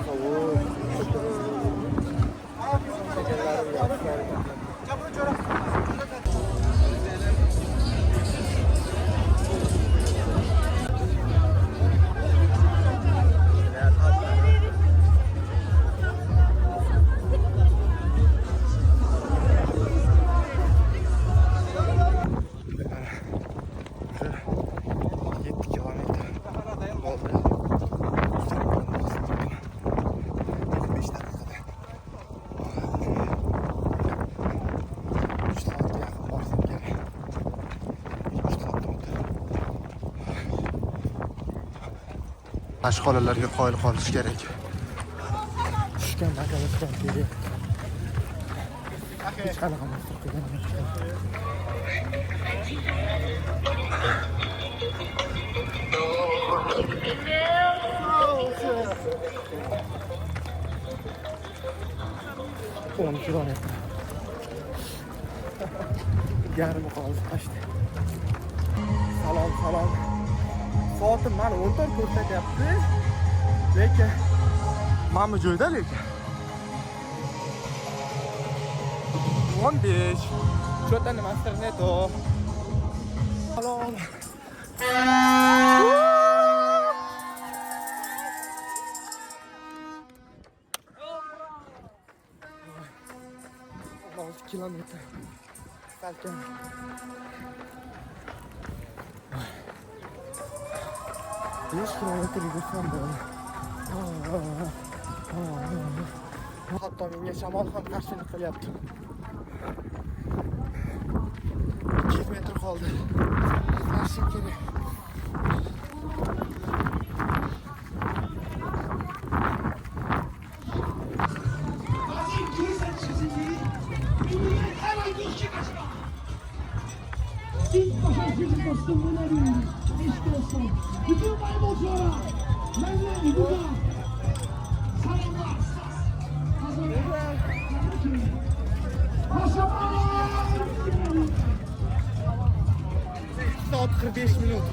Sovuq. Shakarlarim yaxshi. 7 kilometr bo'ldi. 5 daqiqada. 3 soatga yaqin borsam kerak. 3 soatdan o'tdi. Mashg'ulalarga qoyil qolish kerak. Tushgan makalasidan kelyapti. Hech qanaqa narsa qilganim yo'q. 10 kilometr. Yarmi qoldi почти. Salom, salom. Soatim mani 14 ko'rsatyapti. Lekin mana bu joyda lekin 15. Что-то nimasidir не то. Salom. 6 kilometr. Salkam. 5 kilometr yugursam bo'ladi. Hatto menga shamol ham qarshilik qilyapti. 200 metr qoldi. Tezlashim kerak. İlk başa sizi dostum öneriyoruz. Eş dostum. Bütün maymunculara benden buradan selamlar. Kazanlar. Paşaman! 2 soat 45 minut.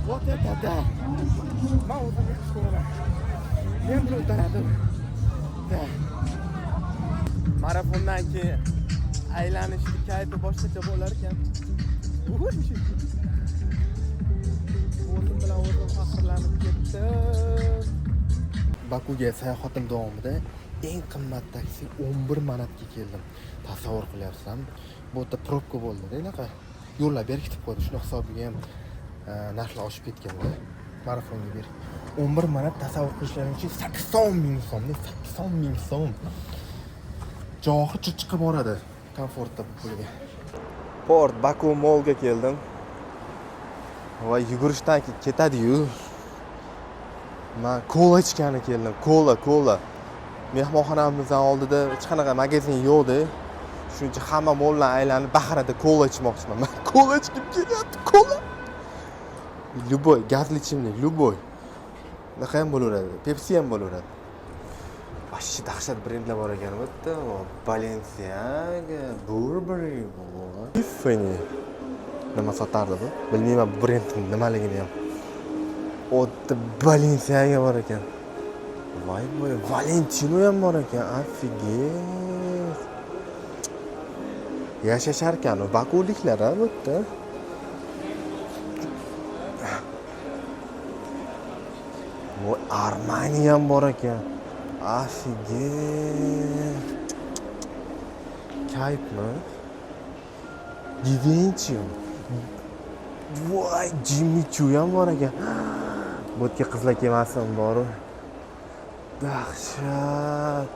Вот это да! Man o'zim yaxshi ko'raman. Men buni uddaladim. Да. Marafondan keyin aylanishni kayfi boshqacha bo'lar ekan. O'zim bilan o'zim faxrlanib ketdim. Bakuga sayohatim davomida eng qimmat taksi 11 manatga keldim. Tasavvur qilyapsizlarmi? Bu yerda probka bo'ldi-da, unaqa yo'llar berkitib qo'ydi. Shuni hisobiga ham narxlar oshib ketganda. Marafonga berib 11 manat, tasavvur qilishlaring uchun, 80 ming so'm, 80 ming so'm. Johir Chirchiqqa boradi komfortda bu pulga. Port Baku Mallga keldim. Va yugurishdan keyin ketadi-yu. Man kola ichgani keldim. Kola, kola. Mehmonxonamizdan oldida hech qanaqa magazin yo'qda. Shuning uchun hamma mollar aylanib bahrada kola ichmoqchiman. Man kola ichgim kelyapti, kola. Любой gazli ichimlik, любой. Unaqa ham bo'laveradi. Pepsi ham bo'laveradi. Вообще dahshat brendlar bor ekan bu yerda. Balenciaga, Burberry, Tiffany. Nima sotardi bu? Bilmayman bu brendning nimaligini ham. O'tda Balenciaga bor ekan. Voy voy, Valentino ham bor ekan. Офигеть. Yashashar ekan bakuliklar a bu yerda. Voy, Armani ham bor ekan. Офигеть. Kayfmi? Givenchy. Voy, Jimmy Choo ham bor ekan. Bu yerga qizlar kelmasin boru. Dahshat.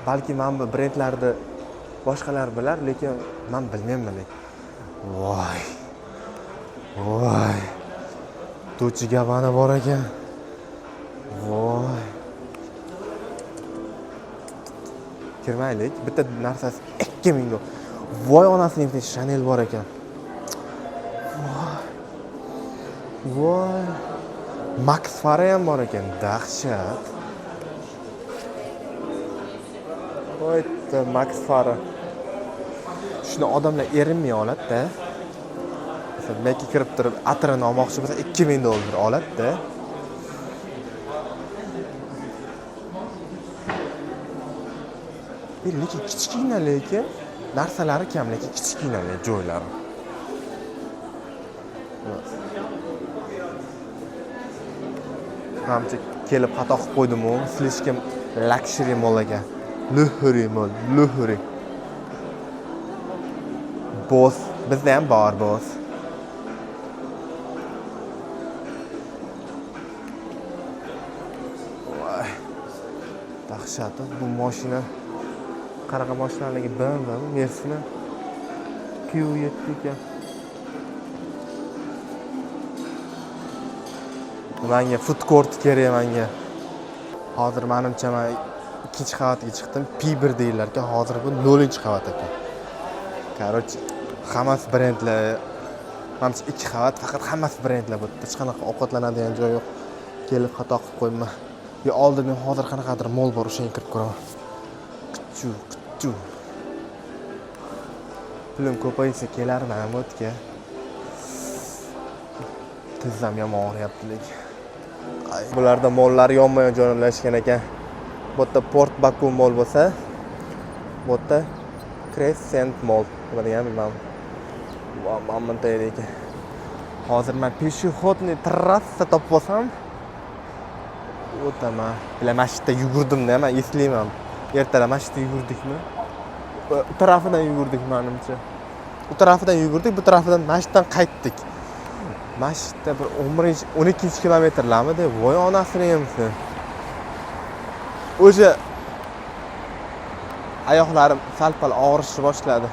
Balki mana bu brendlarni boshqalar bilar, lekin man bilmayman lekin. Voy. Voy. Dolce Gabbana bor ekan. Voy. Kirmaylik. Bitta narsasi 2000 dollar. Voy onasini, Chanel bor ekan. Voy. Voy. Max Mara ham bor ekan. Dahshat. Voy, Max Mara. Shuni odamlar erinmay oladi-da. Masalan, Mekka kirib turib atirini olmoqchi bo'lsa 2000 dollar oladi-da. Lekin kichkina, lekin narsalari kam, lekin kichkina joylari. Manimcha kelib xato qilib qo'ydim-u, слишком luxury mall ekan. Luxury mall, luxury. Boss, bizda ham bor boss. Voy. Dahshat, bu mashina qanaqa mashinaligi, BMW, Mercedes Q7 ekan. Menga food court kerak menga. Hozir manimcha men ikkinchi qavatga chiqdim. P1 deyilar ekan, hozir bu 0-qavat ekan. Короче, hammasi brendlar. Manimcha ikki qavat, faqat hammasi brendlar bu yerda. Hech qanaqa ovqatlanadigan joy yo'q. Kelib xato qilib qo'yibman. Yo oldin hozir qanaqadir mol bor, o'shanga kirib ko'raman. Qichu, qichu. Pulim ko'paysa kelarman bu yerga. Tizzam yomon og'riyapti lekin. Bularda mollar yonma-yon joylashgan ekan. Bu yerda Port Baku mol bo'lsa, bu yerda Crescent mol. Nima degan bilmadim. Mana bunday ekan. Hozir men пешеходный trassa topib olsam o'taman. Bilan mana shu yerda yugurdim-da, men eslayman. Ertalab mana shu yerda yugurdikmi? U tarafidan yugurdik menimcha. U tarafidan yugurdik, bu tarafidan mana shu yerdan qaytdik. Mana shu yerda bir 11 12 kilometrlarmidi? Voy onasini emsin. O'sha oyoqlarim sal-pal og'rishni boshladi.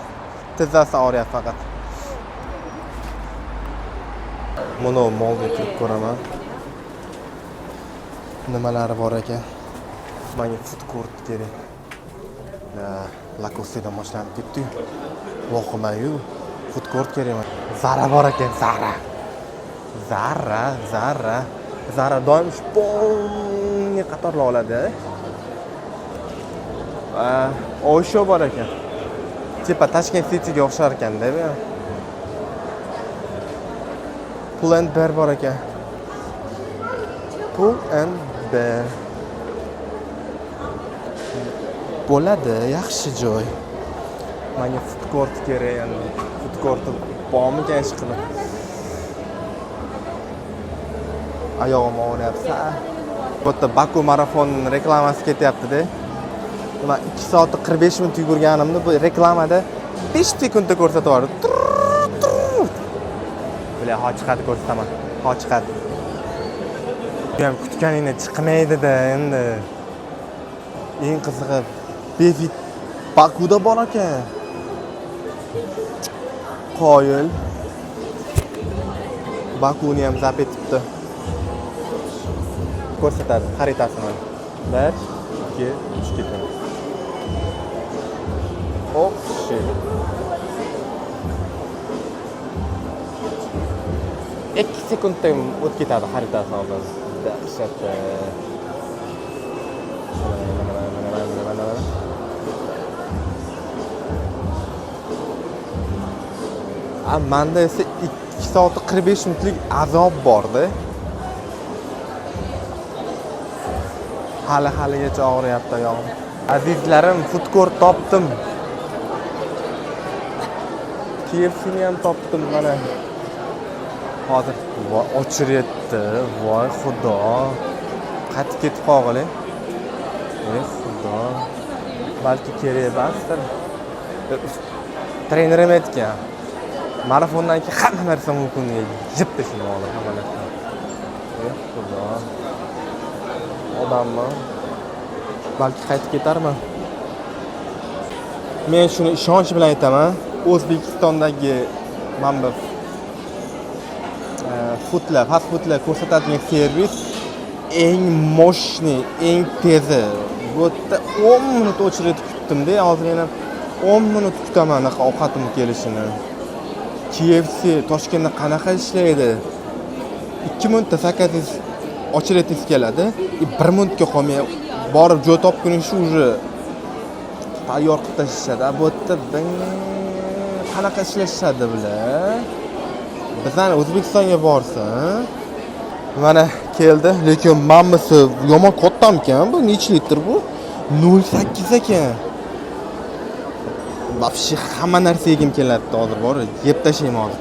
Tizzasi og'riyapti faqat. Buni molga kirib ko'raman. Nimalari bor ekan? Menga food court kerak. Lacostedan boshlanib ketdi-yu. Vohimayu food court kerak menga. Zara bor ekan, Zara. Zara, Zara. Zara doim shu polniy qatorlar oladi. Osho bor ekan. Tepa Tashkent Cityga o'xshar ekanda bu ham. Pull and Bear bor ekan. Pull and Bear. Bo'ladi, yaxshi joy. Menga food court kerak endi. Food court bormikan ish qilib? Oyog'im og'riyapti. Bu yerda Baku marafon reklamasi ketyapti-da. Man 2 soat 45 minut yugurganimni bu reklamada 5 sekundda ko'rsatib yubordi. Bular hozir chiqadi, ko'rsataman. Hozir chiqadi. Bu ham kutganingda chiqmaydi-da endi. Eng qizig'i Befit Bakuda bor ekan. Qoyil. Bakuni ham zabt etibdi. Ko'rsatadi xaritasini. 1 2 3 ketadi. Oh shit. 2 sekundda o'tib ketadi xaritasi hozir. Dahshat. Mana mana mana mana mana mana. A menda esa 2 soat 45 minutlik azob bordi. Hali haligacha og'riyapti oyog'im. Azizlarim, food court topdim. KFC'ni ham topdim mana. Hozir voy ochiryapti. Voy xudo. Qaytib ketib qolg'ili. Ey xudo. Balki kerak emasdir. Trenerim aytgan. Marafondan keyin hamma narsa mumkin degan. Yeb tashladim hozir hamma narsani. Ey xudo. Odammi? Balki qaytib ketarman. Men shuni ishonch bilan aytaman. O'zbekistondagi mana bu foodlar, fast foodlar ko'rsatadigan servis eng мощный, eng tezi. Bu yerda 10 minut очередь kutdim-da, hozir yana 10 minut kutaman anaqa ovqatim kelishini. KFC Toshkentda qanaqa ishlaydi? 2 minutda zakazingiz очередь ingiz keladi, 1 minutga qolmay borib joy topguningizcha уже tayyor qilib tashlashadi. A bu yerda qanaqa ishlashadi bular? Bizani O'zbekistonga borsa, mana keldi, lekin manbisi yomon kattamkan bu, necha litr bu? 0.8 ekan. Вообще hamma narsa yegim kelyapti hozir, bor, yeb tashlayman hozir.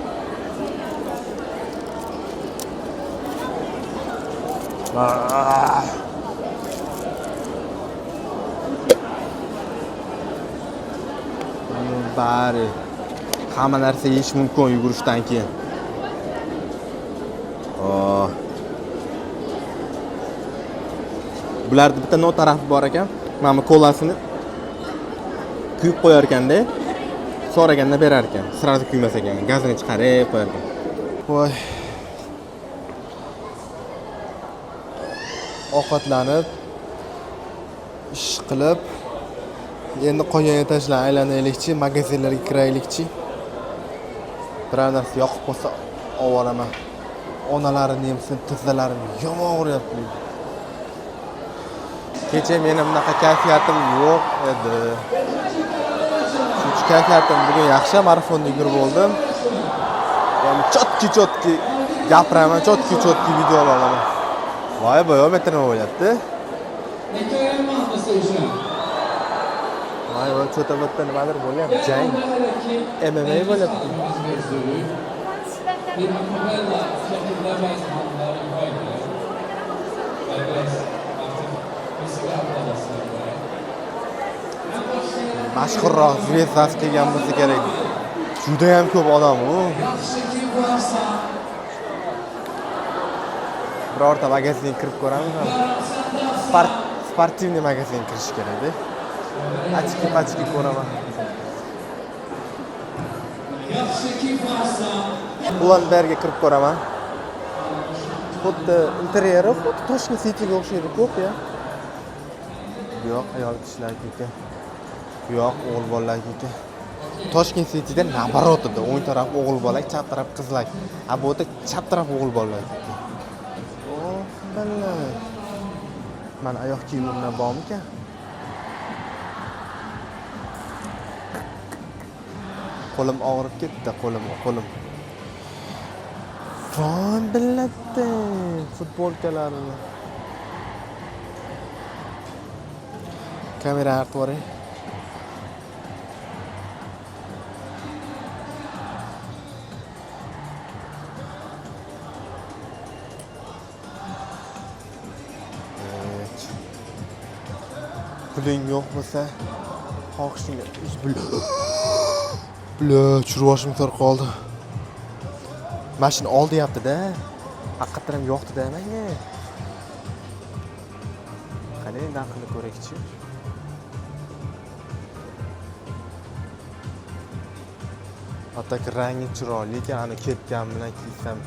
Ah. Bari hamma narsa yeyish mumkin yugurishdan keyin. Oh. Bularda bitta no tarafi bor ekan. Mana bu kolasini kuyib qo'yar ekanda, so'raganda berar ekan. Сразу kuymas ekan, gazini chiqarib qo'yar ekan. Voy. Ovqatlanib, ish qilib, endi qolgan etajlar aylanaylikchi, magazinlarga kiraylikchi. Biror narsa yoqib qolsa olib olaman. Onalarini emsin, tizzalarim yomon og'riyapti. Kecha meni bunaqa kayfiyatim yo'q edi. Shuning kayfiyatim bugun yaxshi, marafonda yugurib oldim. Ya'ni чётко чётко gapiraman, чётко чётко videolar olaman. Voy, boy, bu nima bo'lyapti? Voy, voy, что-то bu yerda nimadir bo'lyapti. Jang. MMA bo'lyapti. Bir akabella şekilde bazı hanımlar yukarıda. Ve biraz artık vesile ablalasında. Mashhurroq звезда si kelgan bo'lsa kerak. Juda ham ko'p odam u. Yaxshiki varsa Birorta magazinga kirib ko'ramizmi? Спортивный magazinga kirish kerakda. Очки pachki ko'raman. Yaxshiki varsa Pull&Bearga kirib ko'raman. Xuddi interyeri xuddi Toshkent Cityga o'xshaydi ko'p ya. Bu yoq ayol kishilarniki ekan. Bu yoq o'g'il bolalarniki ekan. Toshkent Cityda наоборот edi. O'ng taraf o'g'il bola, chap taraf qizlar. А bu yerda chap taraf o'g'il bolalar. Oh, balla. Mana oyoq kiyimimdan bormikan? Qo'lim og'rib ketdi, qo'lim, qo'lim. Voy, billatdi futbolkalarini. Kamerani artib yuboring. Hech. Puling yo'q bo'lsa, xohishingga. Бля, tushirib sor qoldi. Mashina oldiyapti-da. Haqiqatdan ham yoqdi-da menga. Qani narxini ko'raylikchi. Hattoki rangi chiroyli ekan, ani kepkam bilan kiysam.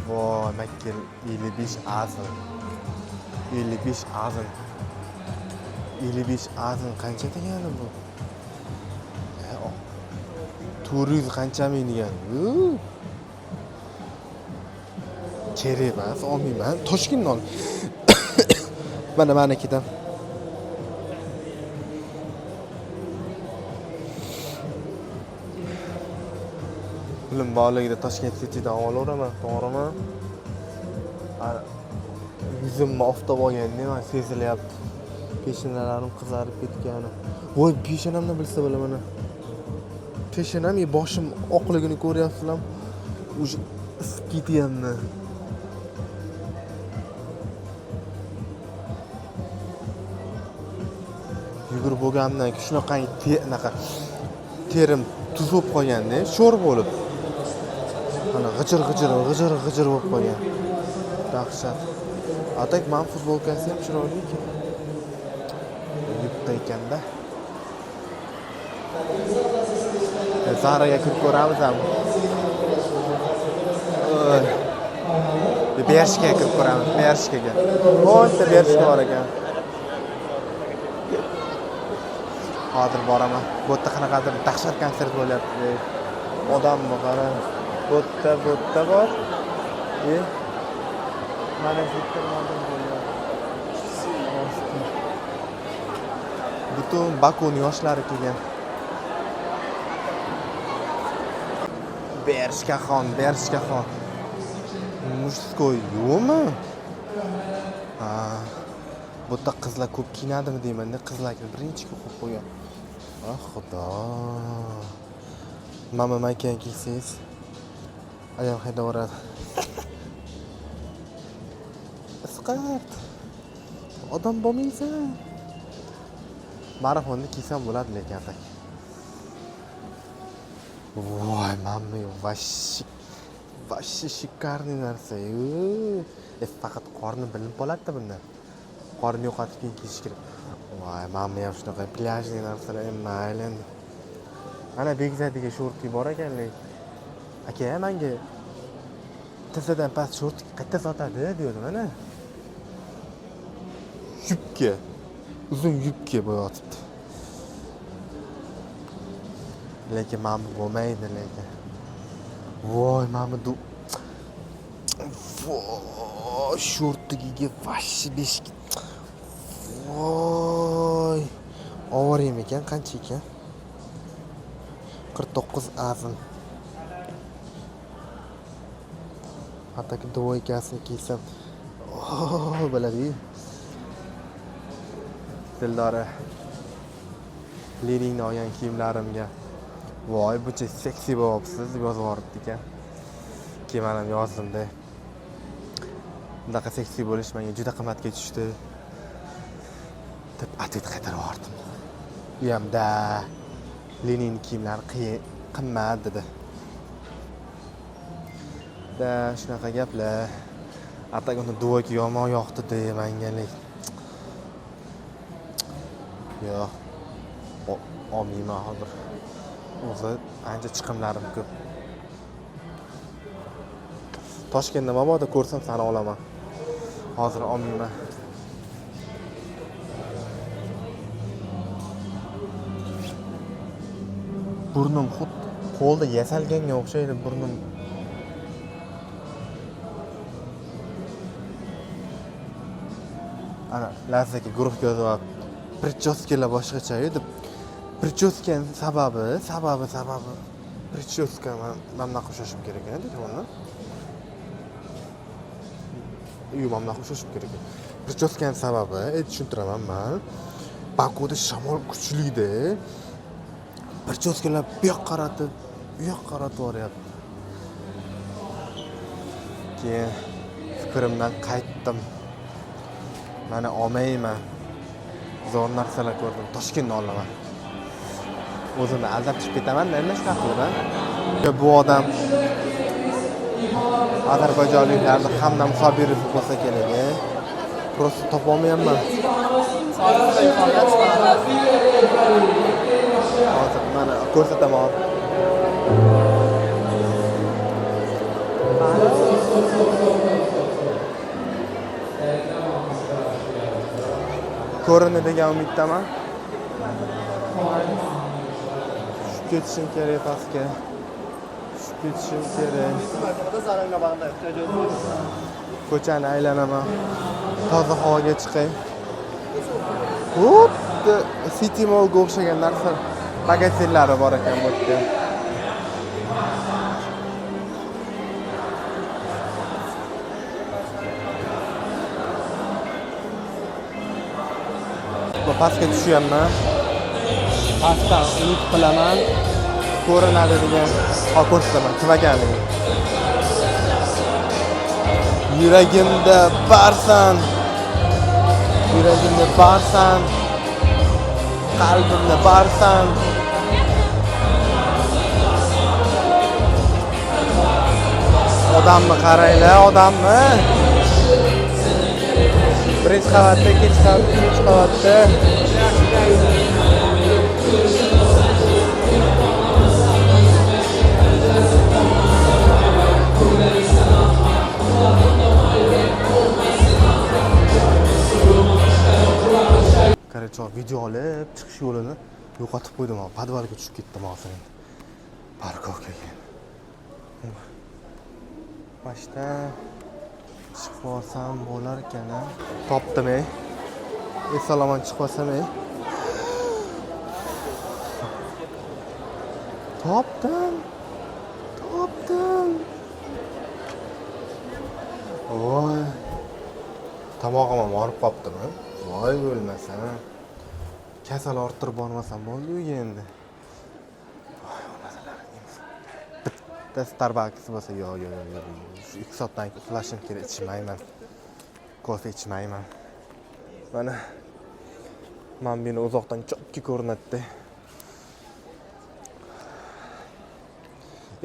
Voy, makka 55 azin. 55 azin. 55 azin qancha degani bu? E, 400 qancha ming degani? Kerak emas, olmayman. Toshkentdan ol. Mana manikidan. Pulim borligida Toshkent Citydan olaveraman, to'g'rimi? Yuzimni oftob olganda man sezilyapti. Peshonalarim qizarib ketgani. Voy, peshonamdan bilsa bo'laman. Peshonam, boshim oqligini ko'ryapsizlarmi? Уже isib ketyapman. Yugurib bo'lganimdan keyin shunaqangi anaqa terim tuz bo'lib qolganda, sho'r bo'lib. Ana g'ijir g'ijir g'ijir g'ijir bo'lib qolgan. Dahshat. А так man futbolkasi ham chiroyli ekan. Yupqa ekanda. Zaraga kirib ko'ramiz ham. Bershkaga kirib ko'ramiz, Bershkaga. O'nta Bershka bor ekan. Hozir boraman. Bu yerda qanaqadir dahshat konsert bo'lyapti. Odamni qara. Bu yerda, bu yerda bor. Mana shu yerda nimadir bo'lyapti. Butun Bakuni yoshlari kelgan. Bershkaxon, Bershkaxon. Мужской yo'qmi? Ha. Bu yerda qizlar ko'p kiyinadimi deyman-da, qizlar birinchi qo'yib qo'ygan. Ah, xudo. Mama manken kiysangiz ayam haydab yuboradi. Isqart. Odam bo'lmaysan. Marafonda kiysam bo'ladi lekin atak. Voy, mamma, вообще вообще шикарный narsa. Faqat qorni bilinib qoladi-da bundan. Qorni yo'qotib keyin kiyish kerak. Voy, mamma ham shunaqa пляжный narsalar, mayli endi. Ana Begzadiga shorti bor ekan lekin. Aka, menga tizzadan past shorti qayerda sotadi degandim mana. Yubka. Uzun yubka bo'yotibdi. Lekin mana bu bo'lmaydi lekin. Voy, mana bu voy, shortigiga вообще beshik. Voy, ovorayim ekan, qancha ekan? 49 azm. Hattoki двойка sini kiysam, oh, bo'ladi. Dildora Leningni olgan kiyimlarimga voy, buncha seksi bo'lyapsiz deb yozib yuboribdi ekan. Keyin man ham yozdimda. Bunaqa seksi bo'lish menga juda qimmatga tushdi deb ответ qaytarib yubordim. U ham da Lenin kiyimlari qimmat dedi. Da shunaqa gaplar. Atak uni двойка yomon yoqdi de menga, lekin yo'q, olmayman hozir. O'zi ancha chiqimlarim ko'p. Toshkentda mabodo ko'rsam sani olaman. Hozir olmayman. Burnim xuddi qo'lda yasalganga o'xshaydi burnim. Ana Lazzaga guruhga yozyapti. Прическа lar boshqacha deb. Прическа ning sababi прическа man bunaqa ushlashim kerak ekan telefonda. Yo'q, mana bunaqa ushlashim kerak ekan. Прическа ning sababi, tushuntiraman man. Bakuda shamol kuchlida. Прическа lar bu yoqqa qaratib, bu yoqqa qaratib yuboryapti. Keyin fikrimdan qaytdim. Mana olmayman. Zo'r narsalar ko'rdim. Toshkentni olaman. O'zimni aldab chiqib ketaman, endi shunaqa qilib, a? Bu odam ozarbayjonliklarni hamma Sobirov bo'lsa kerak, a? Просто topolmayapman. Hozir mana ko'rsataman. Ko'rindi degan umiddaman. Tushib ketishim kerak pastga. Tushib ketishim kerak. Ko'chani aylanaman. Toza havoga chiqay. Xuddi City Mallga o'xshagan narsa magazinlari bor ekan bu yerda. Bu pastga tushyapman. Pastdan umid qilaman ko'rinadi degan, ha, ko'rsataman kim ekanligini. Yuragimda barsan. Yuragimda barsan. Qalbimda barsan. Odamni qaranglar, odamni. Birinchi qavatda, ikkinchi qavatda, uchinchi qavatda. Короче, video olib chiqish yo'lini yo'qotib qo'ydim. Podvalga tushib ketdim hozir endi. Парковка ga. Mashta chiqib olsam bo'lar ekan, a? Topdim, ey. Eson-omon chiqib olsam, ey. Topdim. Topdim. Voy. Tomog'im ham og'rib qolibdimi? Voy o'lmasam. Kasal orttirib bormasam bo'ldi uyga endi. Voy, onasalaring. Bitta Starbucks bo'lsa, yo, yo, yo, yo. 2 soatdan keyin uxlashim kerak, ichmayman. Kofe ichmayman. Mana man buni uzoqdan chotki ko'rinadi.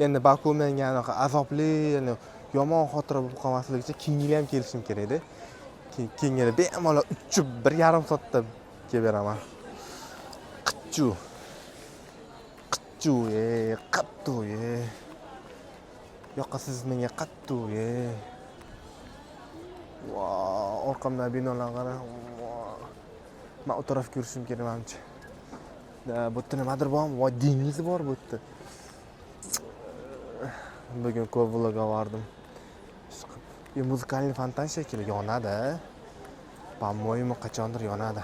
Endi Baku menga anaqa azobli, ya'ni yomon xotira bo'lib qolmasligi uchun keyingi yil ham kelishim kerak-da. Keyingi yil bemalol uchib 1,5 soatda kelib beraman. Qichu. Qichu, ey, qattu, ey. Yoqasiz menga qattu, ey. Vau, orqamdan binolar qara. Man u tarafga yurishim kerak manimcha. Bu yerda nimadir bormi? Voy, dengiz bor bu yerda. Bugun ko'p vlog oldim. Музыкальный fontan shekilli yonadi. По-моему, qachondir yonadi.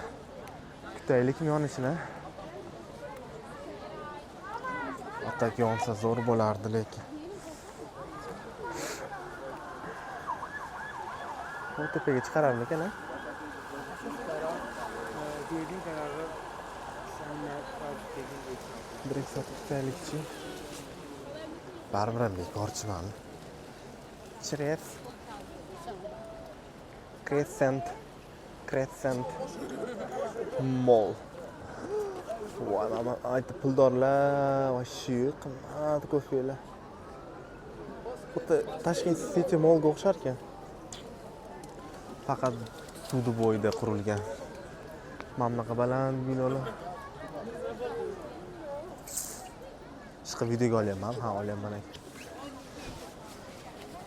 Kutaylikmi yonishini? А так yonsa zo'r bo'lardi lekin. Bu tepaga chiqararmikan, a? Bir ikki soat kutaylikchi. Baribir ham bekorchiman. Chiref. Crescent. Crescent Mall. Voy, mana aytdi puldorlar, вообще qimmat ko'felar. Xuddi Tashkent City Mallga o'xshar ekan. Faqat suvni bo'yida qurilgan. Mana bunaqa baland binolar. Chiqib videoga olyapman, ha, olyapman aka.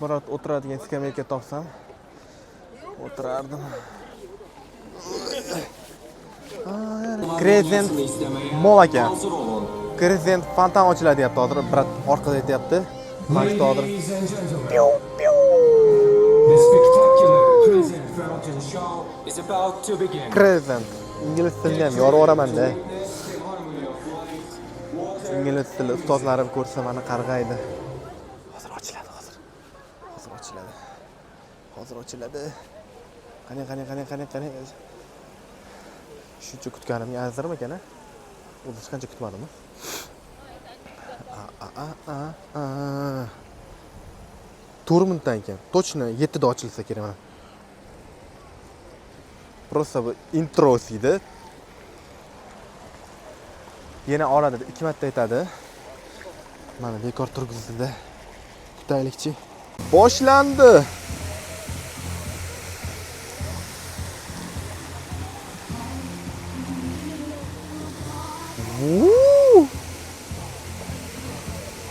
Biror o'tiradigan skameyka topsam, o'tirardim. Crescent Mall ekan. Crescent fontan ochiladi deyapti hozir, брат orqada aytyapti. Mana shu hozir. The spectacular Crescent Fountain Show is about to begin. Crescent. Ingliz tilini ham yorib yuboraman-da. Ingliz tili ustozlarim ko'rsa meni qarg'aydi. Hozir ochiladi, hozir. Hozir ochiladi. Hozir ochiladi. Qani, qani, qani, qani, qani. Shuncha kutganimga arzirmikan, a? O'zi hech qancha kutmadim. A a a a a. 4 minutdan keyin, точно 7 da ochilsa kerak mana. Просто bu introsi edi. Yana oladi, 2 marta aytadi. Mana bekor turgizdi. Kutaylikchi. Boshlandi. Vuu!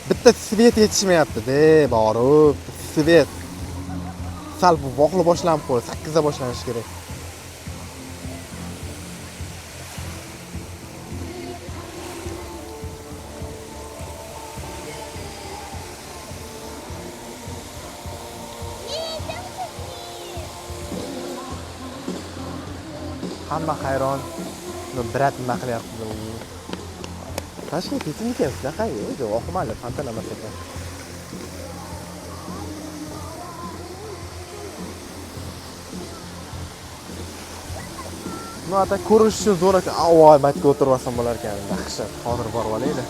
Bitta свет yetishmayapti-da, borib, свет. Sal bu vaqtli boshlanib qo'ydi, 8 da boshlanishi kerak. Hamma hayron. Брат nima qilyapti? Tashkent yetimikan shunaqa? Yo'q, oqmali fontan emas ekan. Ну, а так ko'rish uchun zo'r ekan. Voy, maytga o'tirib olsam bo'lar ekan. Dahshat. Hozir borib olaylik.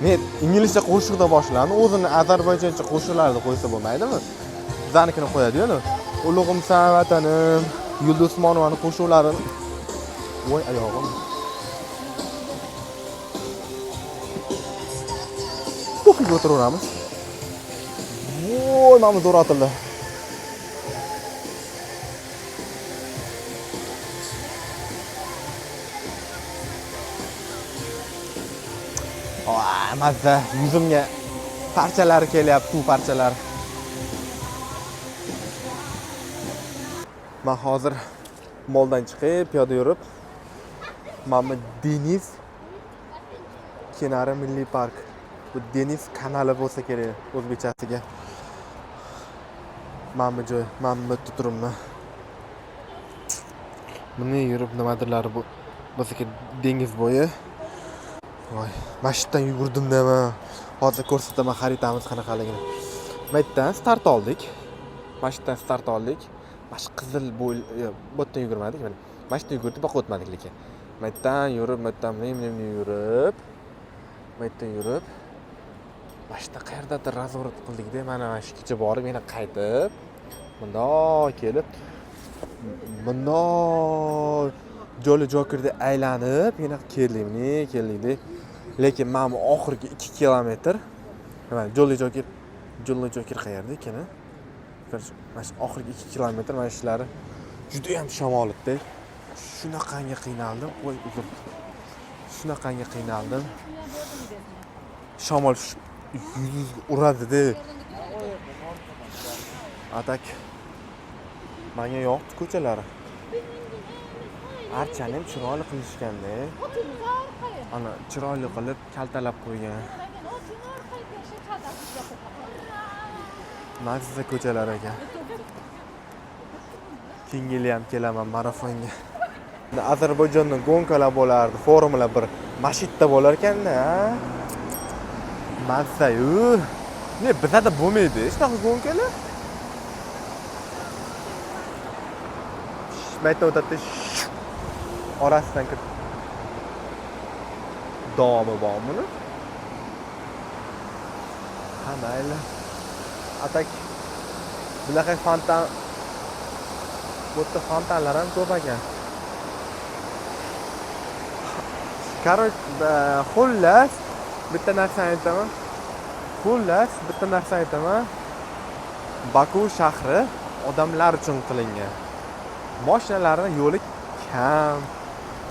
Men inglizcha qo'shiqda boshlandi. O'zini ozarbayjoncha qo'shiqlarni qo'ysa bo'lmaydimi? Bizanikini qo'yadi-yu. Ulug'imsan vatanim, Yulduz Usmonovani qo'shiqlarini. Voy, oyog'im. Pufiga o'tiraveramiz. Voy, mana bu zo'r otildi. Voy, mazza, yuzimga parchalari kelyapti, suv parchalari. Men hozir moldan chiqib, piyoda yurib, mana bu Deniz kenari milliy park. Bu deniz kanali bo'lsa kerak o'zbekchasiga. Mana bu joy, mana bu yerda turibman. Buni yurib nimadirlar bu bo'lsa kerak, dengiz bo'yi. Voy, mana shu yerdan yugurdim-da men. Hozir ko'rsataman xaritamiz qanaqaligini. Mana yerdan start oldik. Mana shu yerdan start oldik. Mana shu qizil bo'y, bu yerdan yugurmadik mana. Mana shu yerdan yugurdik, boqib o'tmadik lekin. Mana yerdan yurib, mana yerdan yurib, mana yerdan yurib. Mana shu yerda qayerdadir razворот qildik-da, mana shu kecha borib yana qaytib, bundoq kelib, bundoq Jolly Jokerda aylanib yana keldik, mana keldikda. Lekin mana bu oxirgi 2 kilometr, mana Jolly Joker, Jolly Joker qayerda ekan, a? Короче, mana shu oxirgi 2 kilometr mana shular juda ham shamol edi. Shunaqangi qiynaldim. Voy, uzr. Shunaqangi qiynaldim. Shamol yuzga uradi-da. А так menga yoqdi ko'chalari. Archani ham chiroyli qilishganda. Ana chiroyli qilib kaltalab qo'ygan. Mazza ko'chalar ekan. Keyingi yili ham kelaman marafonga. Ozarbayjonda гонка lar bo'lardi, Formula 1 mashitda bo'lar ekanda, a? Mazza-yu. Ne, bizada bo'lmaydi shunaqa гонка lar. Maydan o'tadi, orasidan kirib. Davomi bormi buni? Ha, mayli. А так bunaqa fontan, bu yerda fontanlar ham ko'p ekan. Короче, xullas, bitta narsani aytaman. Xullas, bitta narsa aytaman. Baku shahri odamlar uchun qilingan. Mashinalarning yo'li kam.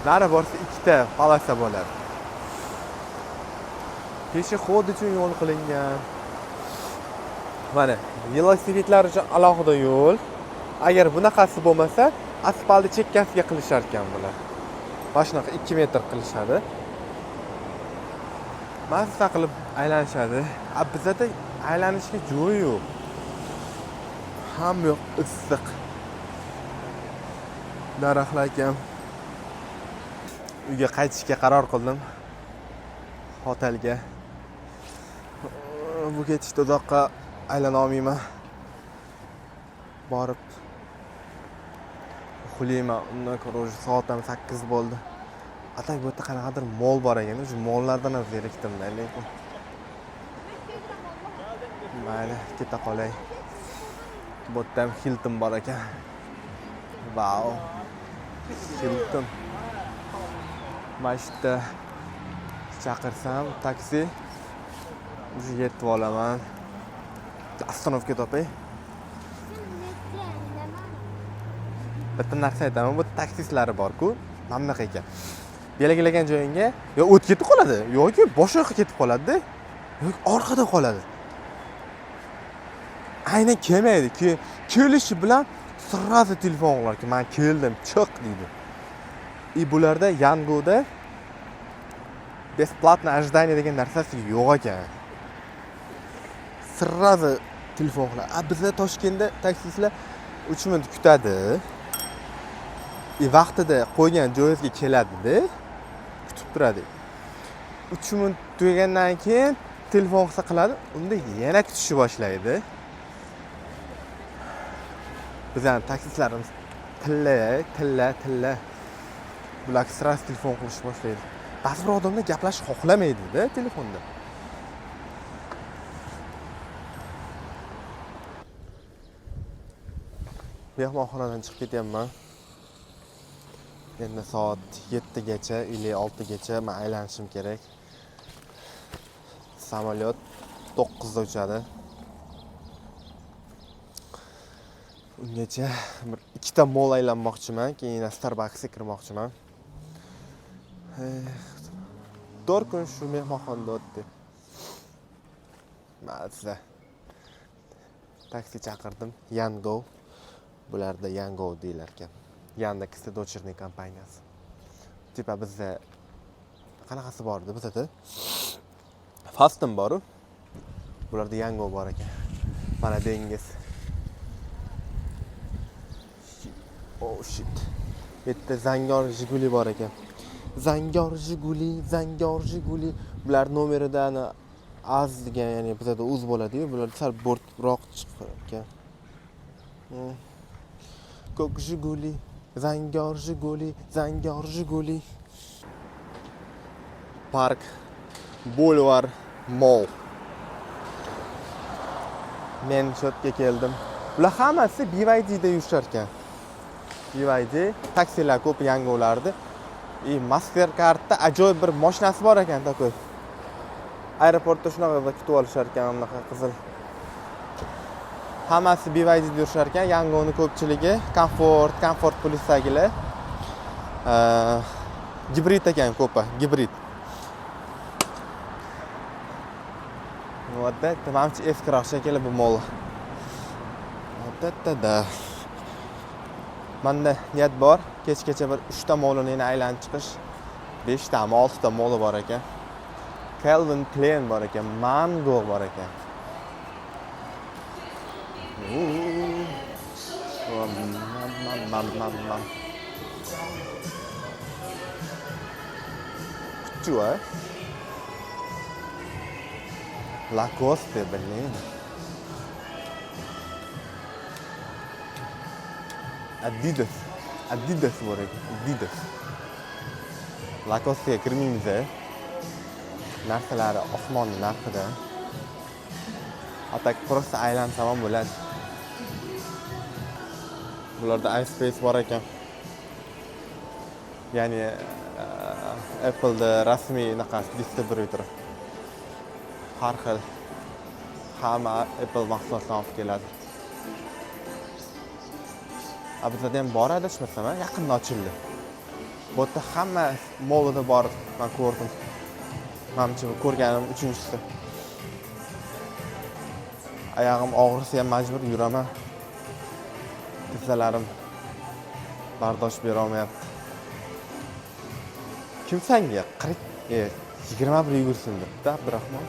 Nari borsa ikkita полоса bo'ladi. Пешеход uchun yo'l qilingan. Mana, velosipedlar uchun alohida yo'l. Agar bunaqasi bo'lmasa, asfaltni chekkasiga qilishar ekan bular. Mana shunaqa 2 metr qilishadi. Mazza qilib aylanishadi. А bizada aylanishga joy yo'q. Hamma yoq issiq. Daraxtlar kam. Uyga qaytishga qaror qildim. Hotelga. Bu ketishda uzoqqa aylana olmayman. Borib uxlayman. Undan ko'ra уже soat ham 8 bo'ldi. А так bu yerda qanaqadir mol bor ekan. Shu mollardan ham zerikdim-da, lekin. Mayli, keta qolay. Bu yerda ham Hilton bor ekan. Vau. Hilton. Mana shu yerda chaqirsam taksi, уже yetib olaman. Остановка topay. Bitta narsa aytaman, bu taksistlari bor-ku, mana bunaqa ekan. Belgilagan joyingga yo o't ketib qoladi, yoki boshqa yoqqa ketib qoladi-da, yoki orqada qoladi. Aynan kelmaydi. Keyin kelishi bilan сразу telefon qilar ekan, "Men keldim, chiq" deydi. И bularda, Yangoda бесплатное ожидание degan narsasi yo'q ekan. Сразу telefon qiladi. А bizda Toshkentda taksistlar 3 minut kutadi. И vaqtida qo'ygan joyingizga keladida, kutib turadi. 3 minut tugagandan keyin telefon qilsa qiladi, unda yana kutishni boshlaydi. Bizani taksistlarimiz tilla, tilla, tilla. Bular сразу telefon qilishni boshlaydi. Ba'zi bir odamlar gaplashishni xohlamaydi-da telefonda. Mehmonxonadan chiqib ketyapman. Endi soat 7 gacha или 6 gacha men aylanishim kerak. Samolyot 9 da uchadi. Ungacha bir ikkita mol aylanmoqchiman, keyin yana Starbucksga kirmoqchiman. 4 kun shu mehmonxonada o'tdi. Mazza. Taksi chaqirdim, Yango. Bularda Yango deyilar ekan. Yandex дочерний kompaniyasi. Типа bizda qanaqasi bor edi bizada? Fastum bor-u. Bularda Yango bor ekan. Mana dengiz. Oh shit. Bu yerda zangor Jiguli bor ekan. Zangor Jiguli, zangor Jiguli. Bular nomerida ana az degan, ya'ni bizada uz bo'ladi-yu, bular sal bo'rtroq chiqar ekan. Ko'k Jiguli, zangor Jiguli, zangor Jiguli. Park, Bulvar, Mall. Men shu yerga keldim. Bular hammasi BYDda yurishar ekan. BYD taksilar ko'p, yangi. И Mastercardda ajoyib bir mashinasi bor ekan такой. Aeroportda shunaqa kutib olishar ekan, bunaqa qizil. Hammasi BYD yurishar ekan, Yangoni ko'pchiligi komfort, komfort plusdagilar. Gibrid ekan ko'pi, gibrid. Вот это, manimcha, eskiroq shekilli bu mol. Вот это да. Manda niyat bor, kechgacha bir 3 ta molini yana aylanib chiqish. 5 tami, 6 ta moli bor ekan. Calvin Klein bor ekan, Mango bor ekan. Mam mam mam. Чё? Lacoste, блин. Adidas. Adidas bor ekan. Adidas. Lacostega kirmaymiz a. Narsalari osmonni narxida. А так просто aylansam ham bo'ladi. Bularda iSpace bor ekan. Ya'ni Apple'da rasmiy anaqasi, distribyutori. Har xil hamma Apple mahsulotlarini olib keladi. A bizada ham bor adashmasam, a, yaqinda ochildi. Bu yerda hamma molida bor, man ko'rdim. Manimcha, bu ko'rganim uchinchisi. Oyog'im og'risa ham majbur yuraman. Tizzalarim bardosh bera olmayapti. Kim sanga 40 21 yugursin debdi, Abdurahmon?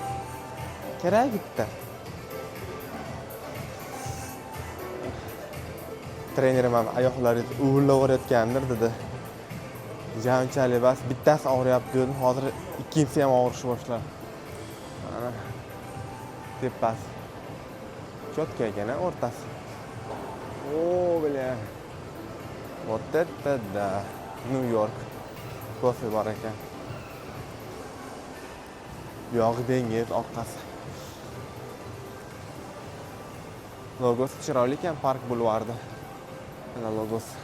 Kerak bitta. Trenerim ham oyoqlaringiz uvillaverayotgandir dedi. Unchalik bas, bittasi og'riyapti dedim, hozir ikkinchisi ham og'rishni boshladi. Mana tepasi. Чётко ekan, a, o'rtasi. O, бля. Вот это да. Nyu York. Kofe bor ekan. Bu yog'i dengiz, orqasi. Logosi chiroyli ekan Park bulvarda. Mana logosi.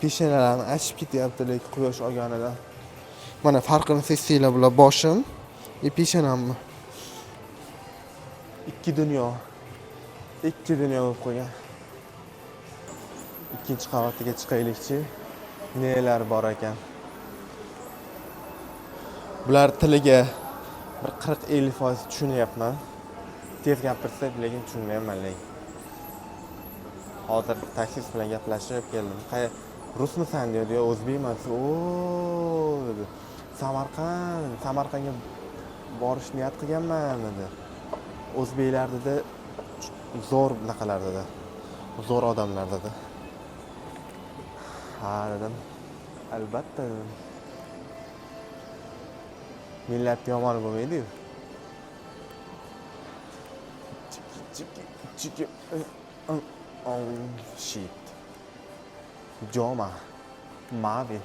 Peshanalarim achib ketyapti lekin quyosh olganidan. Mana farqini sezsanglar, bular boshim и peshonamni. Ikki dunyo. Ikki dunyo bo'lib qolgan. Ikkinchi qavatiga chiqaylikchi. Nelar bor ekan. Bular tiliga bir 40-50% tushunyapman. Tez gapirsa, lekin tushunmayapman lekin. Hozir taksist bilan gaplashib keldim. Qay rusmisan dedi, yo o'zbekman desa, o dedi. Samarqand, Samarqandga borish niyat qilganman dedi. O'zbeklar dedi, zo'r bunaqalar dedi. Zo'r odamlar dedi. Ha dedim. Albatta dedim. Millat yomon bo'lmaydi-yu. Chiki chiki chiki. Oh shit. Joma. Mavi.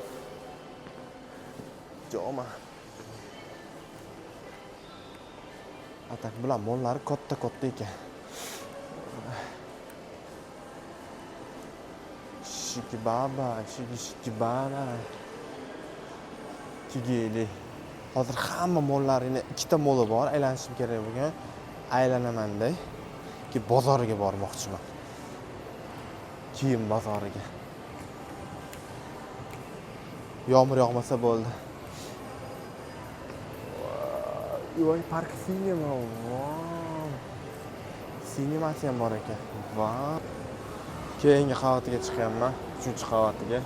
Joma. А так bular mollari katta katta ekan. Shiki baba, shiki shiki baba. Kigeli. Hozir hamma mollarini, ikkita moli bor, aylanishim kerak bo'lgan. Aylanamanda. Keyin bozoriga bormoqchiman. Kiyim bozoriga. Yomg'ir yog'masa bo'ldi. Voy, Park Cinema. Wow. Sinemasi ham bor ekan. Va. Keyingi qavatiga chiqyapman, uchinchi qavatiga.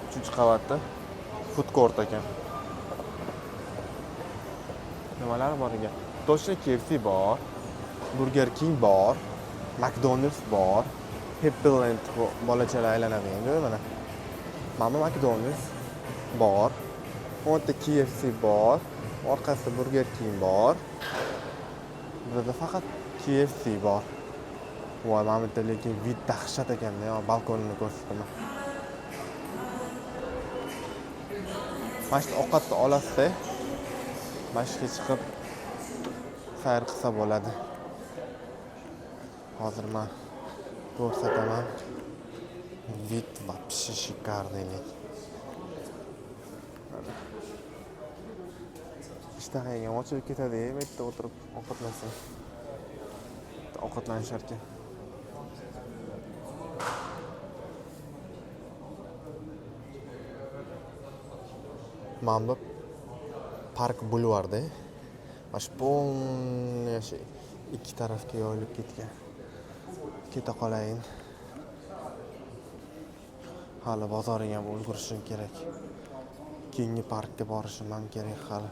Uchinchi qavatda food court ekan. Nimalar bor ekan? Точно KFC bor, Burger King bor, McDonald's bor, Happy Land, bu bolachalar aylanadigan joy mana. Mana bu McDonald's bor. O'nta KFC bor, orqasida Burger King bor. Bizda faqat KFC bor. Voy, mana bu yerda lekin вид dahshat ekanda, yo, balkonini ko'rsataman. Mana shu ovqatni olasizda, mana shu yerga chiqib sayr qilsa bo'ladi. Hozir man ko'rsataman. Вид вообще шикарный lekin. Mana. Ishtahang ham ochilib ketadi, bu yerda o'tirib ovqatlansang. Ovqatlanishar ekan. Mana bu Park bulvarda. Mana shu полный shu ikki tarafga yoyilib ketgan. Keta qolayin. Hali bozoriga ham ulgurishim kerak. Keyingi parkka borishim ham kerak hali.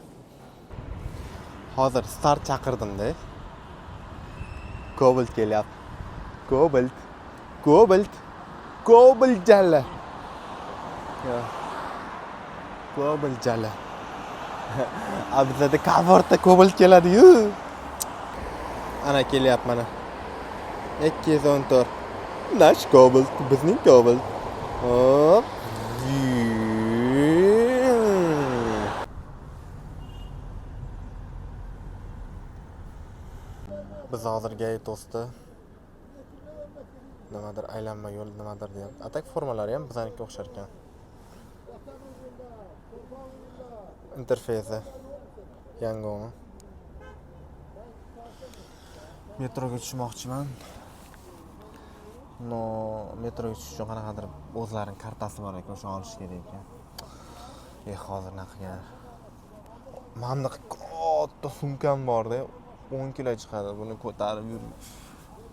Hozir start chaqirdimda. Cobalt kelyapti. Cobalt. Cobalt. Cobalt jalla. Yo. Cobalt jalla. A bizada komfortda Cobalt keladi-yu. Ana kelyapti mana. 214. Наш Cobalt, bizning Cobalt. Hop. Biz hozir ГАИ to'sdi. Nimadir aylanma yo'l nimadir deyapti. А так formalari ham bizanikiga o'xshar ekan. Interfeysi Yangomi. Metroga tushmoqchiman. Но metroga tushish uchun qanaqadir o'zlarining kartasi bor ekan, o'shani olish kerak ekan. Eh, hozir nima qilgan? Mana bunaqa katta sumkam borda, 10 kilo chiqadi. Buni ko'tarib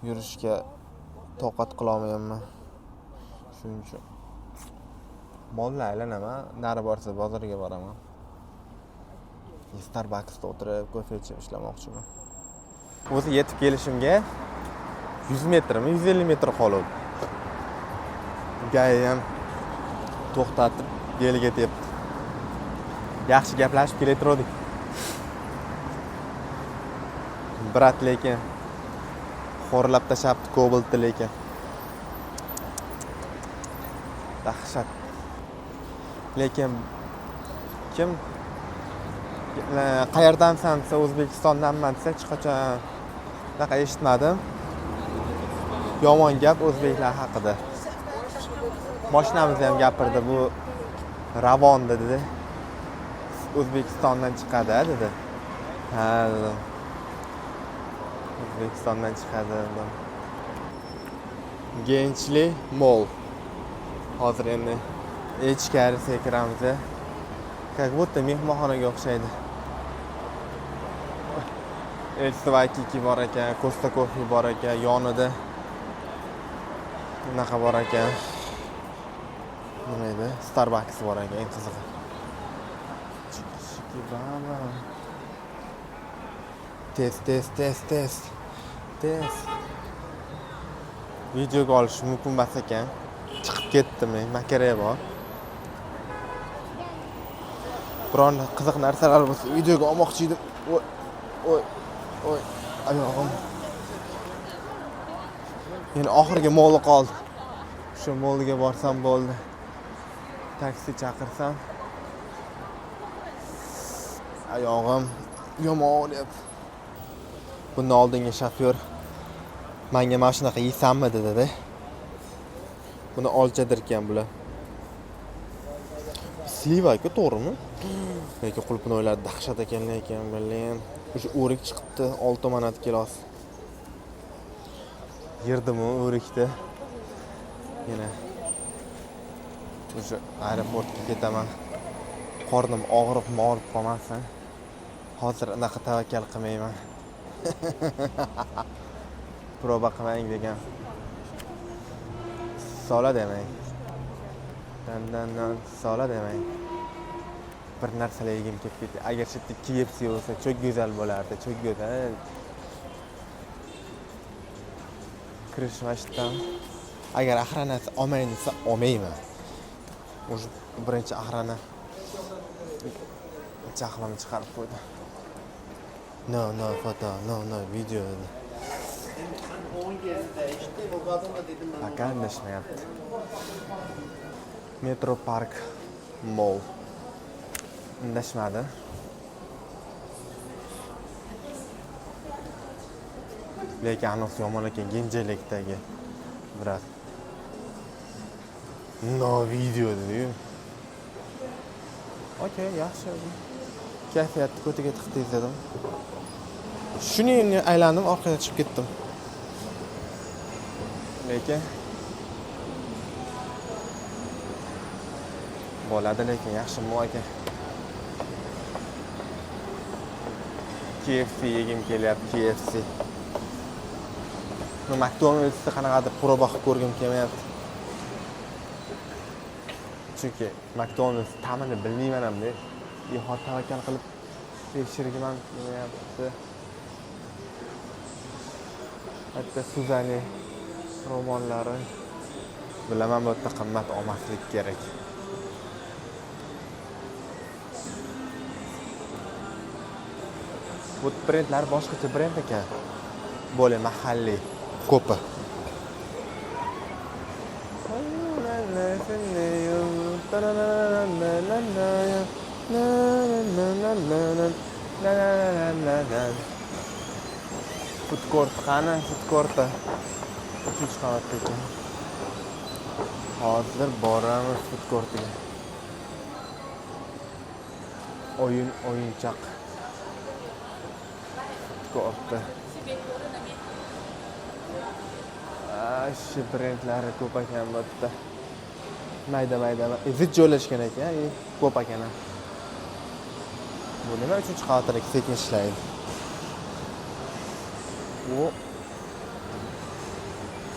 yurishga toqat qilolmayapman. Shuning uchun molni aylanaman, nari borsa bozorga boraman. Starbucksda o'tirib kofe ichib ishlamoqchiman. O'zi yetib kelishimga 100 metrmi, 150 metr qoluvdi. ГАИ ham to'xtatib, beliga tepdi. Yaxshi gaplashib kelaverdik. Брат, lekin xo'rlab tashlabdi Cobaltni lekin. Dahshat. Lekin kim qayerdansan desa, O'zbekistondanman desa, hech qachon unaqa eshitmadim. Yomon gap o'zbeklar haqida. Moshinamizni ham gapirdi, bu Ravon dedi. O'zbekistondan chiqadi dedi. Ha, dedim. O'zbekistondan chiqadi dedim. Genchli Mall. Hozir endi ichkarisiga kiramiz. Как будто mehmonxonaga o'xshaydi. LC Waikiki bor ekan, Costa Coffee bor ekan, yonida unaqa bor ekan. Nima edi? Starbucks bor ekan, eng qizig'i. Chiki baba. Tez, tez, tez, tez. Tez. Videoga olish mumkin emas ekan. Chiqib ketdim, nima keragi bor? Biron qiziq narsalar bo'lsa videoga olmoqchi edim. Voy, voy, voy, oyog'im. Endi oxirgi molli qoldi. Shu molga borsam bo'ldi. Taksi chaqirsam. Oyog'im yomon og'riyapti. Bundan oldingi shofyor menga mana shunaqa yeysanmi dedi-da. Buni olchadirkan bular. Слива-ku, to'g'rimi? Lekin qulupnoylar dahshat ekan lekin, блин. O'sha o'rik chiqibdi, 6 manat kilosi. Yerdim-u o'rikni. Yana o'sha aeroportga ketaman. Qornim og'rib, og'rib qolmasin. Hozir unaqa tavakkal qilmayman. Proba qilmang degan. Sola demang. Dan dan dan sola demang. Bir narsalar yegim kelib ketdi. Agar shu yerda KFC bo'lsa, çok go'zal bo'lardi, çok go'zal. Kirish mana shu yerdan. Agar охрана si olmang desa, olmayman. Уже birinchi охрана jahlimni chiqarib qo'ydi. No, no foto, no, no video dedi. Пока indashmayapti. Metro Park Mall. Indashmadi. Lekin anisi yomon ekan, Genjalikdagi. Брат. No video dedi-yu. Okey, yaxshi. Kayfiyatni ko'tiga tiqdingiz dedim. Shuni aylandim, orqaga chiqib ketdim. Lekin bo'ladi, lekin yaxshi aka. KFC yegim kelyapti, KFC. Но McDonald'sda qanaqadir proba qilib ko'rgim kelmayapti. Chunki McDonald's ta'mini bilmayman hamda. Hozir tavakkal qilib tekshirgim ham kelmayapti. Hatto Suzani ro'mollari bilaman, bu yerda qimmat olmaslik kerak. Bu brendlar boshqacha brend ekan. Более mahalliy ko'pi. Food court qani? Food courti 3-qavatda ekan. Hozir boramiz food courtiga. O'yin o'yinchoq. Food courti. Shu brendlari ko'p ekan bu yerda. Mayda-mayda zich joylashgan ekan, ko'p ekan. Bu nima 3-qavatdagi sekin ishlaydi. U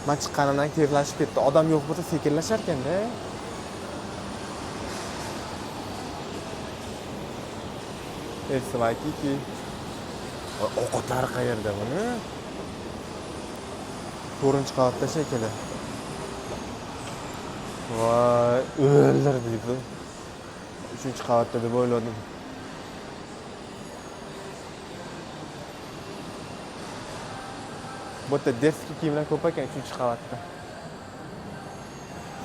man chiqqanimdan tezlashib ketdi. Odam yo'q bo'lsa sekinlashar ekanda. Waikiki. Ovqatlari qayerda buni? 4-qavatda shekilli. Voy, o'ldirdi bu. 3-qavatda deb o'yladim. Bu yerda детский kiyimlar ko'p ekan 3-qavatda.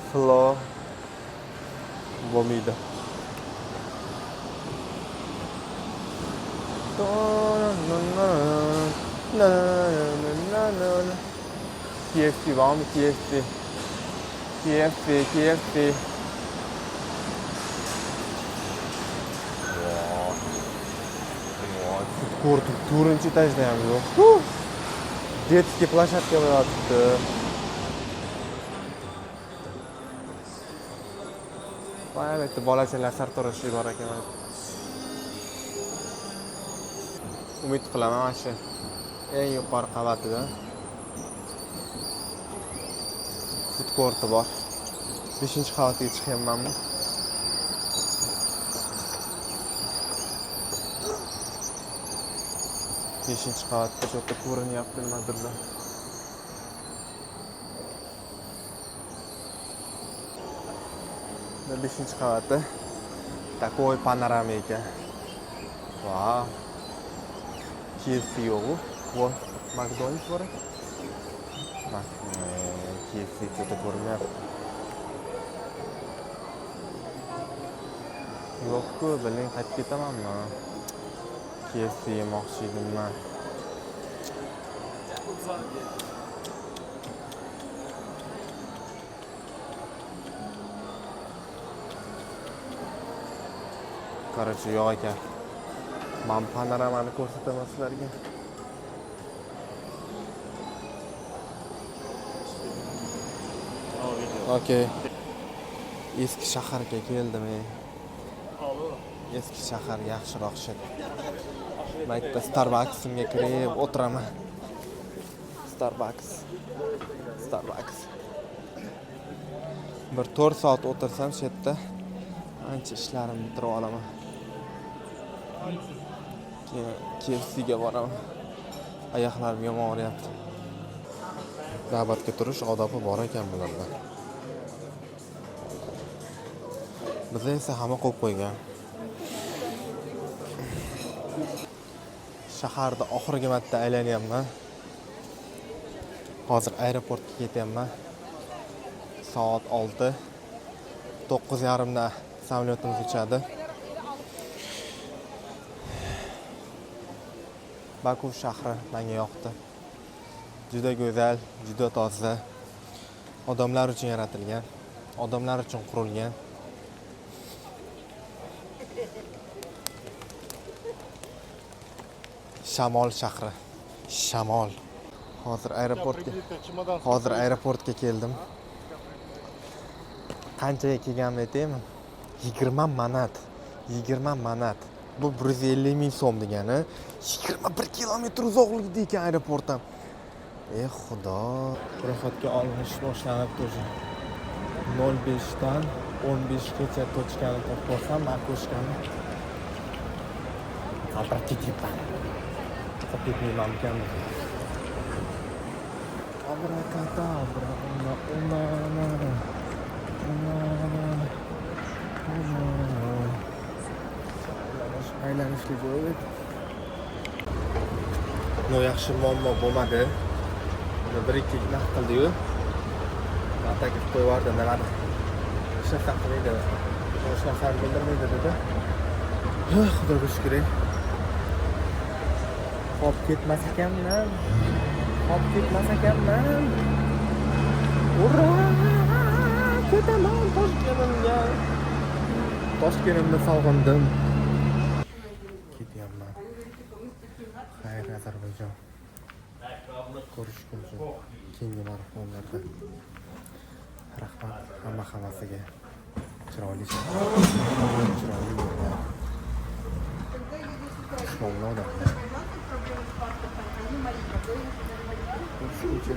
Flo bo'lmaydi. KFC bormi? KFC. KFC, KFC. Voy, food court 4-etajda ham yo'q. Детский площадка yotibdi. Voy, bitta bolachalar sartaroshlik bor ekan. Umid qilaman mana shu eng yuqori qavatida food courti bor. 5-qavatga chiqyapmanmi? 5-qavatda cho'ta ko'rinyapti nimadirlar. 5-qavatda такой panorama ekan. Vau. KFC yo'q-u. Voy, McDonald's bor ekan. KFC cho'ta ko'rinyapti. Yo'q-ku, biling qaytib ketamanmi? KFC yemoqchi edim man. Короче, yo'q ekan. Men panoramani ko'rsataman sizlarga. Okey. Eski shaharga keldim. Eski shahar yaxshiroq shit. Men bitta Starbucksimga kirib o'tiraman. Starbucks. Starbucks. Bir 4 soat o'tirsam shu yerda ancha ishlarimni bitirib olaman. Keyin KFCga boraman. Oyoqlarim yomon og'riyapti. Navbatga turish odobi bor ekan bularda. Bizda esa hamma qo'yib qo'ygan. Shaharda oxirgi marta aylanyapman. Hozir aeroportga ketyapman. Soat 6. 9:30da samolyotimiz uchadi. Baku shahri menga yoqdi. Juda go'zal, juda toza. Odamlar uchun yaratilgan, odamlar uchun qurilgan. Shamol shahri. Shamol. Hozir aeroportga keldim. Qanchaga kelganimni aytaymi? 20 manat. 20 manat. Bu 150 ming so'm degani. 21 kilometr uzoqlikda ekan aeroport ham. Ey xudo. Ro'yxatga olinish boshlanibdi уже. 0.5 dan 15 gacha точка ni topib olsam, окошка ni qaltirab ketyapman. Qolib ketmaymanmikan? Abrakadabra, una, una, una, una, una. Aylanish, aylanishli joy. Но yaxshi, muammo bo'lmadi. Uni bir ikki naq qildi-yu. Taklif qo'yib yubordi, nimani. Hech narsa qilmaydi. Hech narsani bildirmaydi dedi. Xudoga shukur. Qolib ketmas ekanman. Qolib ketmas ekanman. Ura! Ketaman Toshkentimga. Toshkentimni sog'indim. Ketyapman. Xayr, Ozarbayjon. Ko'rishguncha keyingi marafonlarda. Rahmat hamma hammasiga. Chiroyli shahar, chiroyli yerlar. Xushmuomala odamlar. Ko'rishguncha.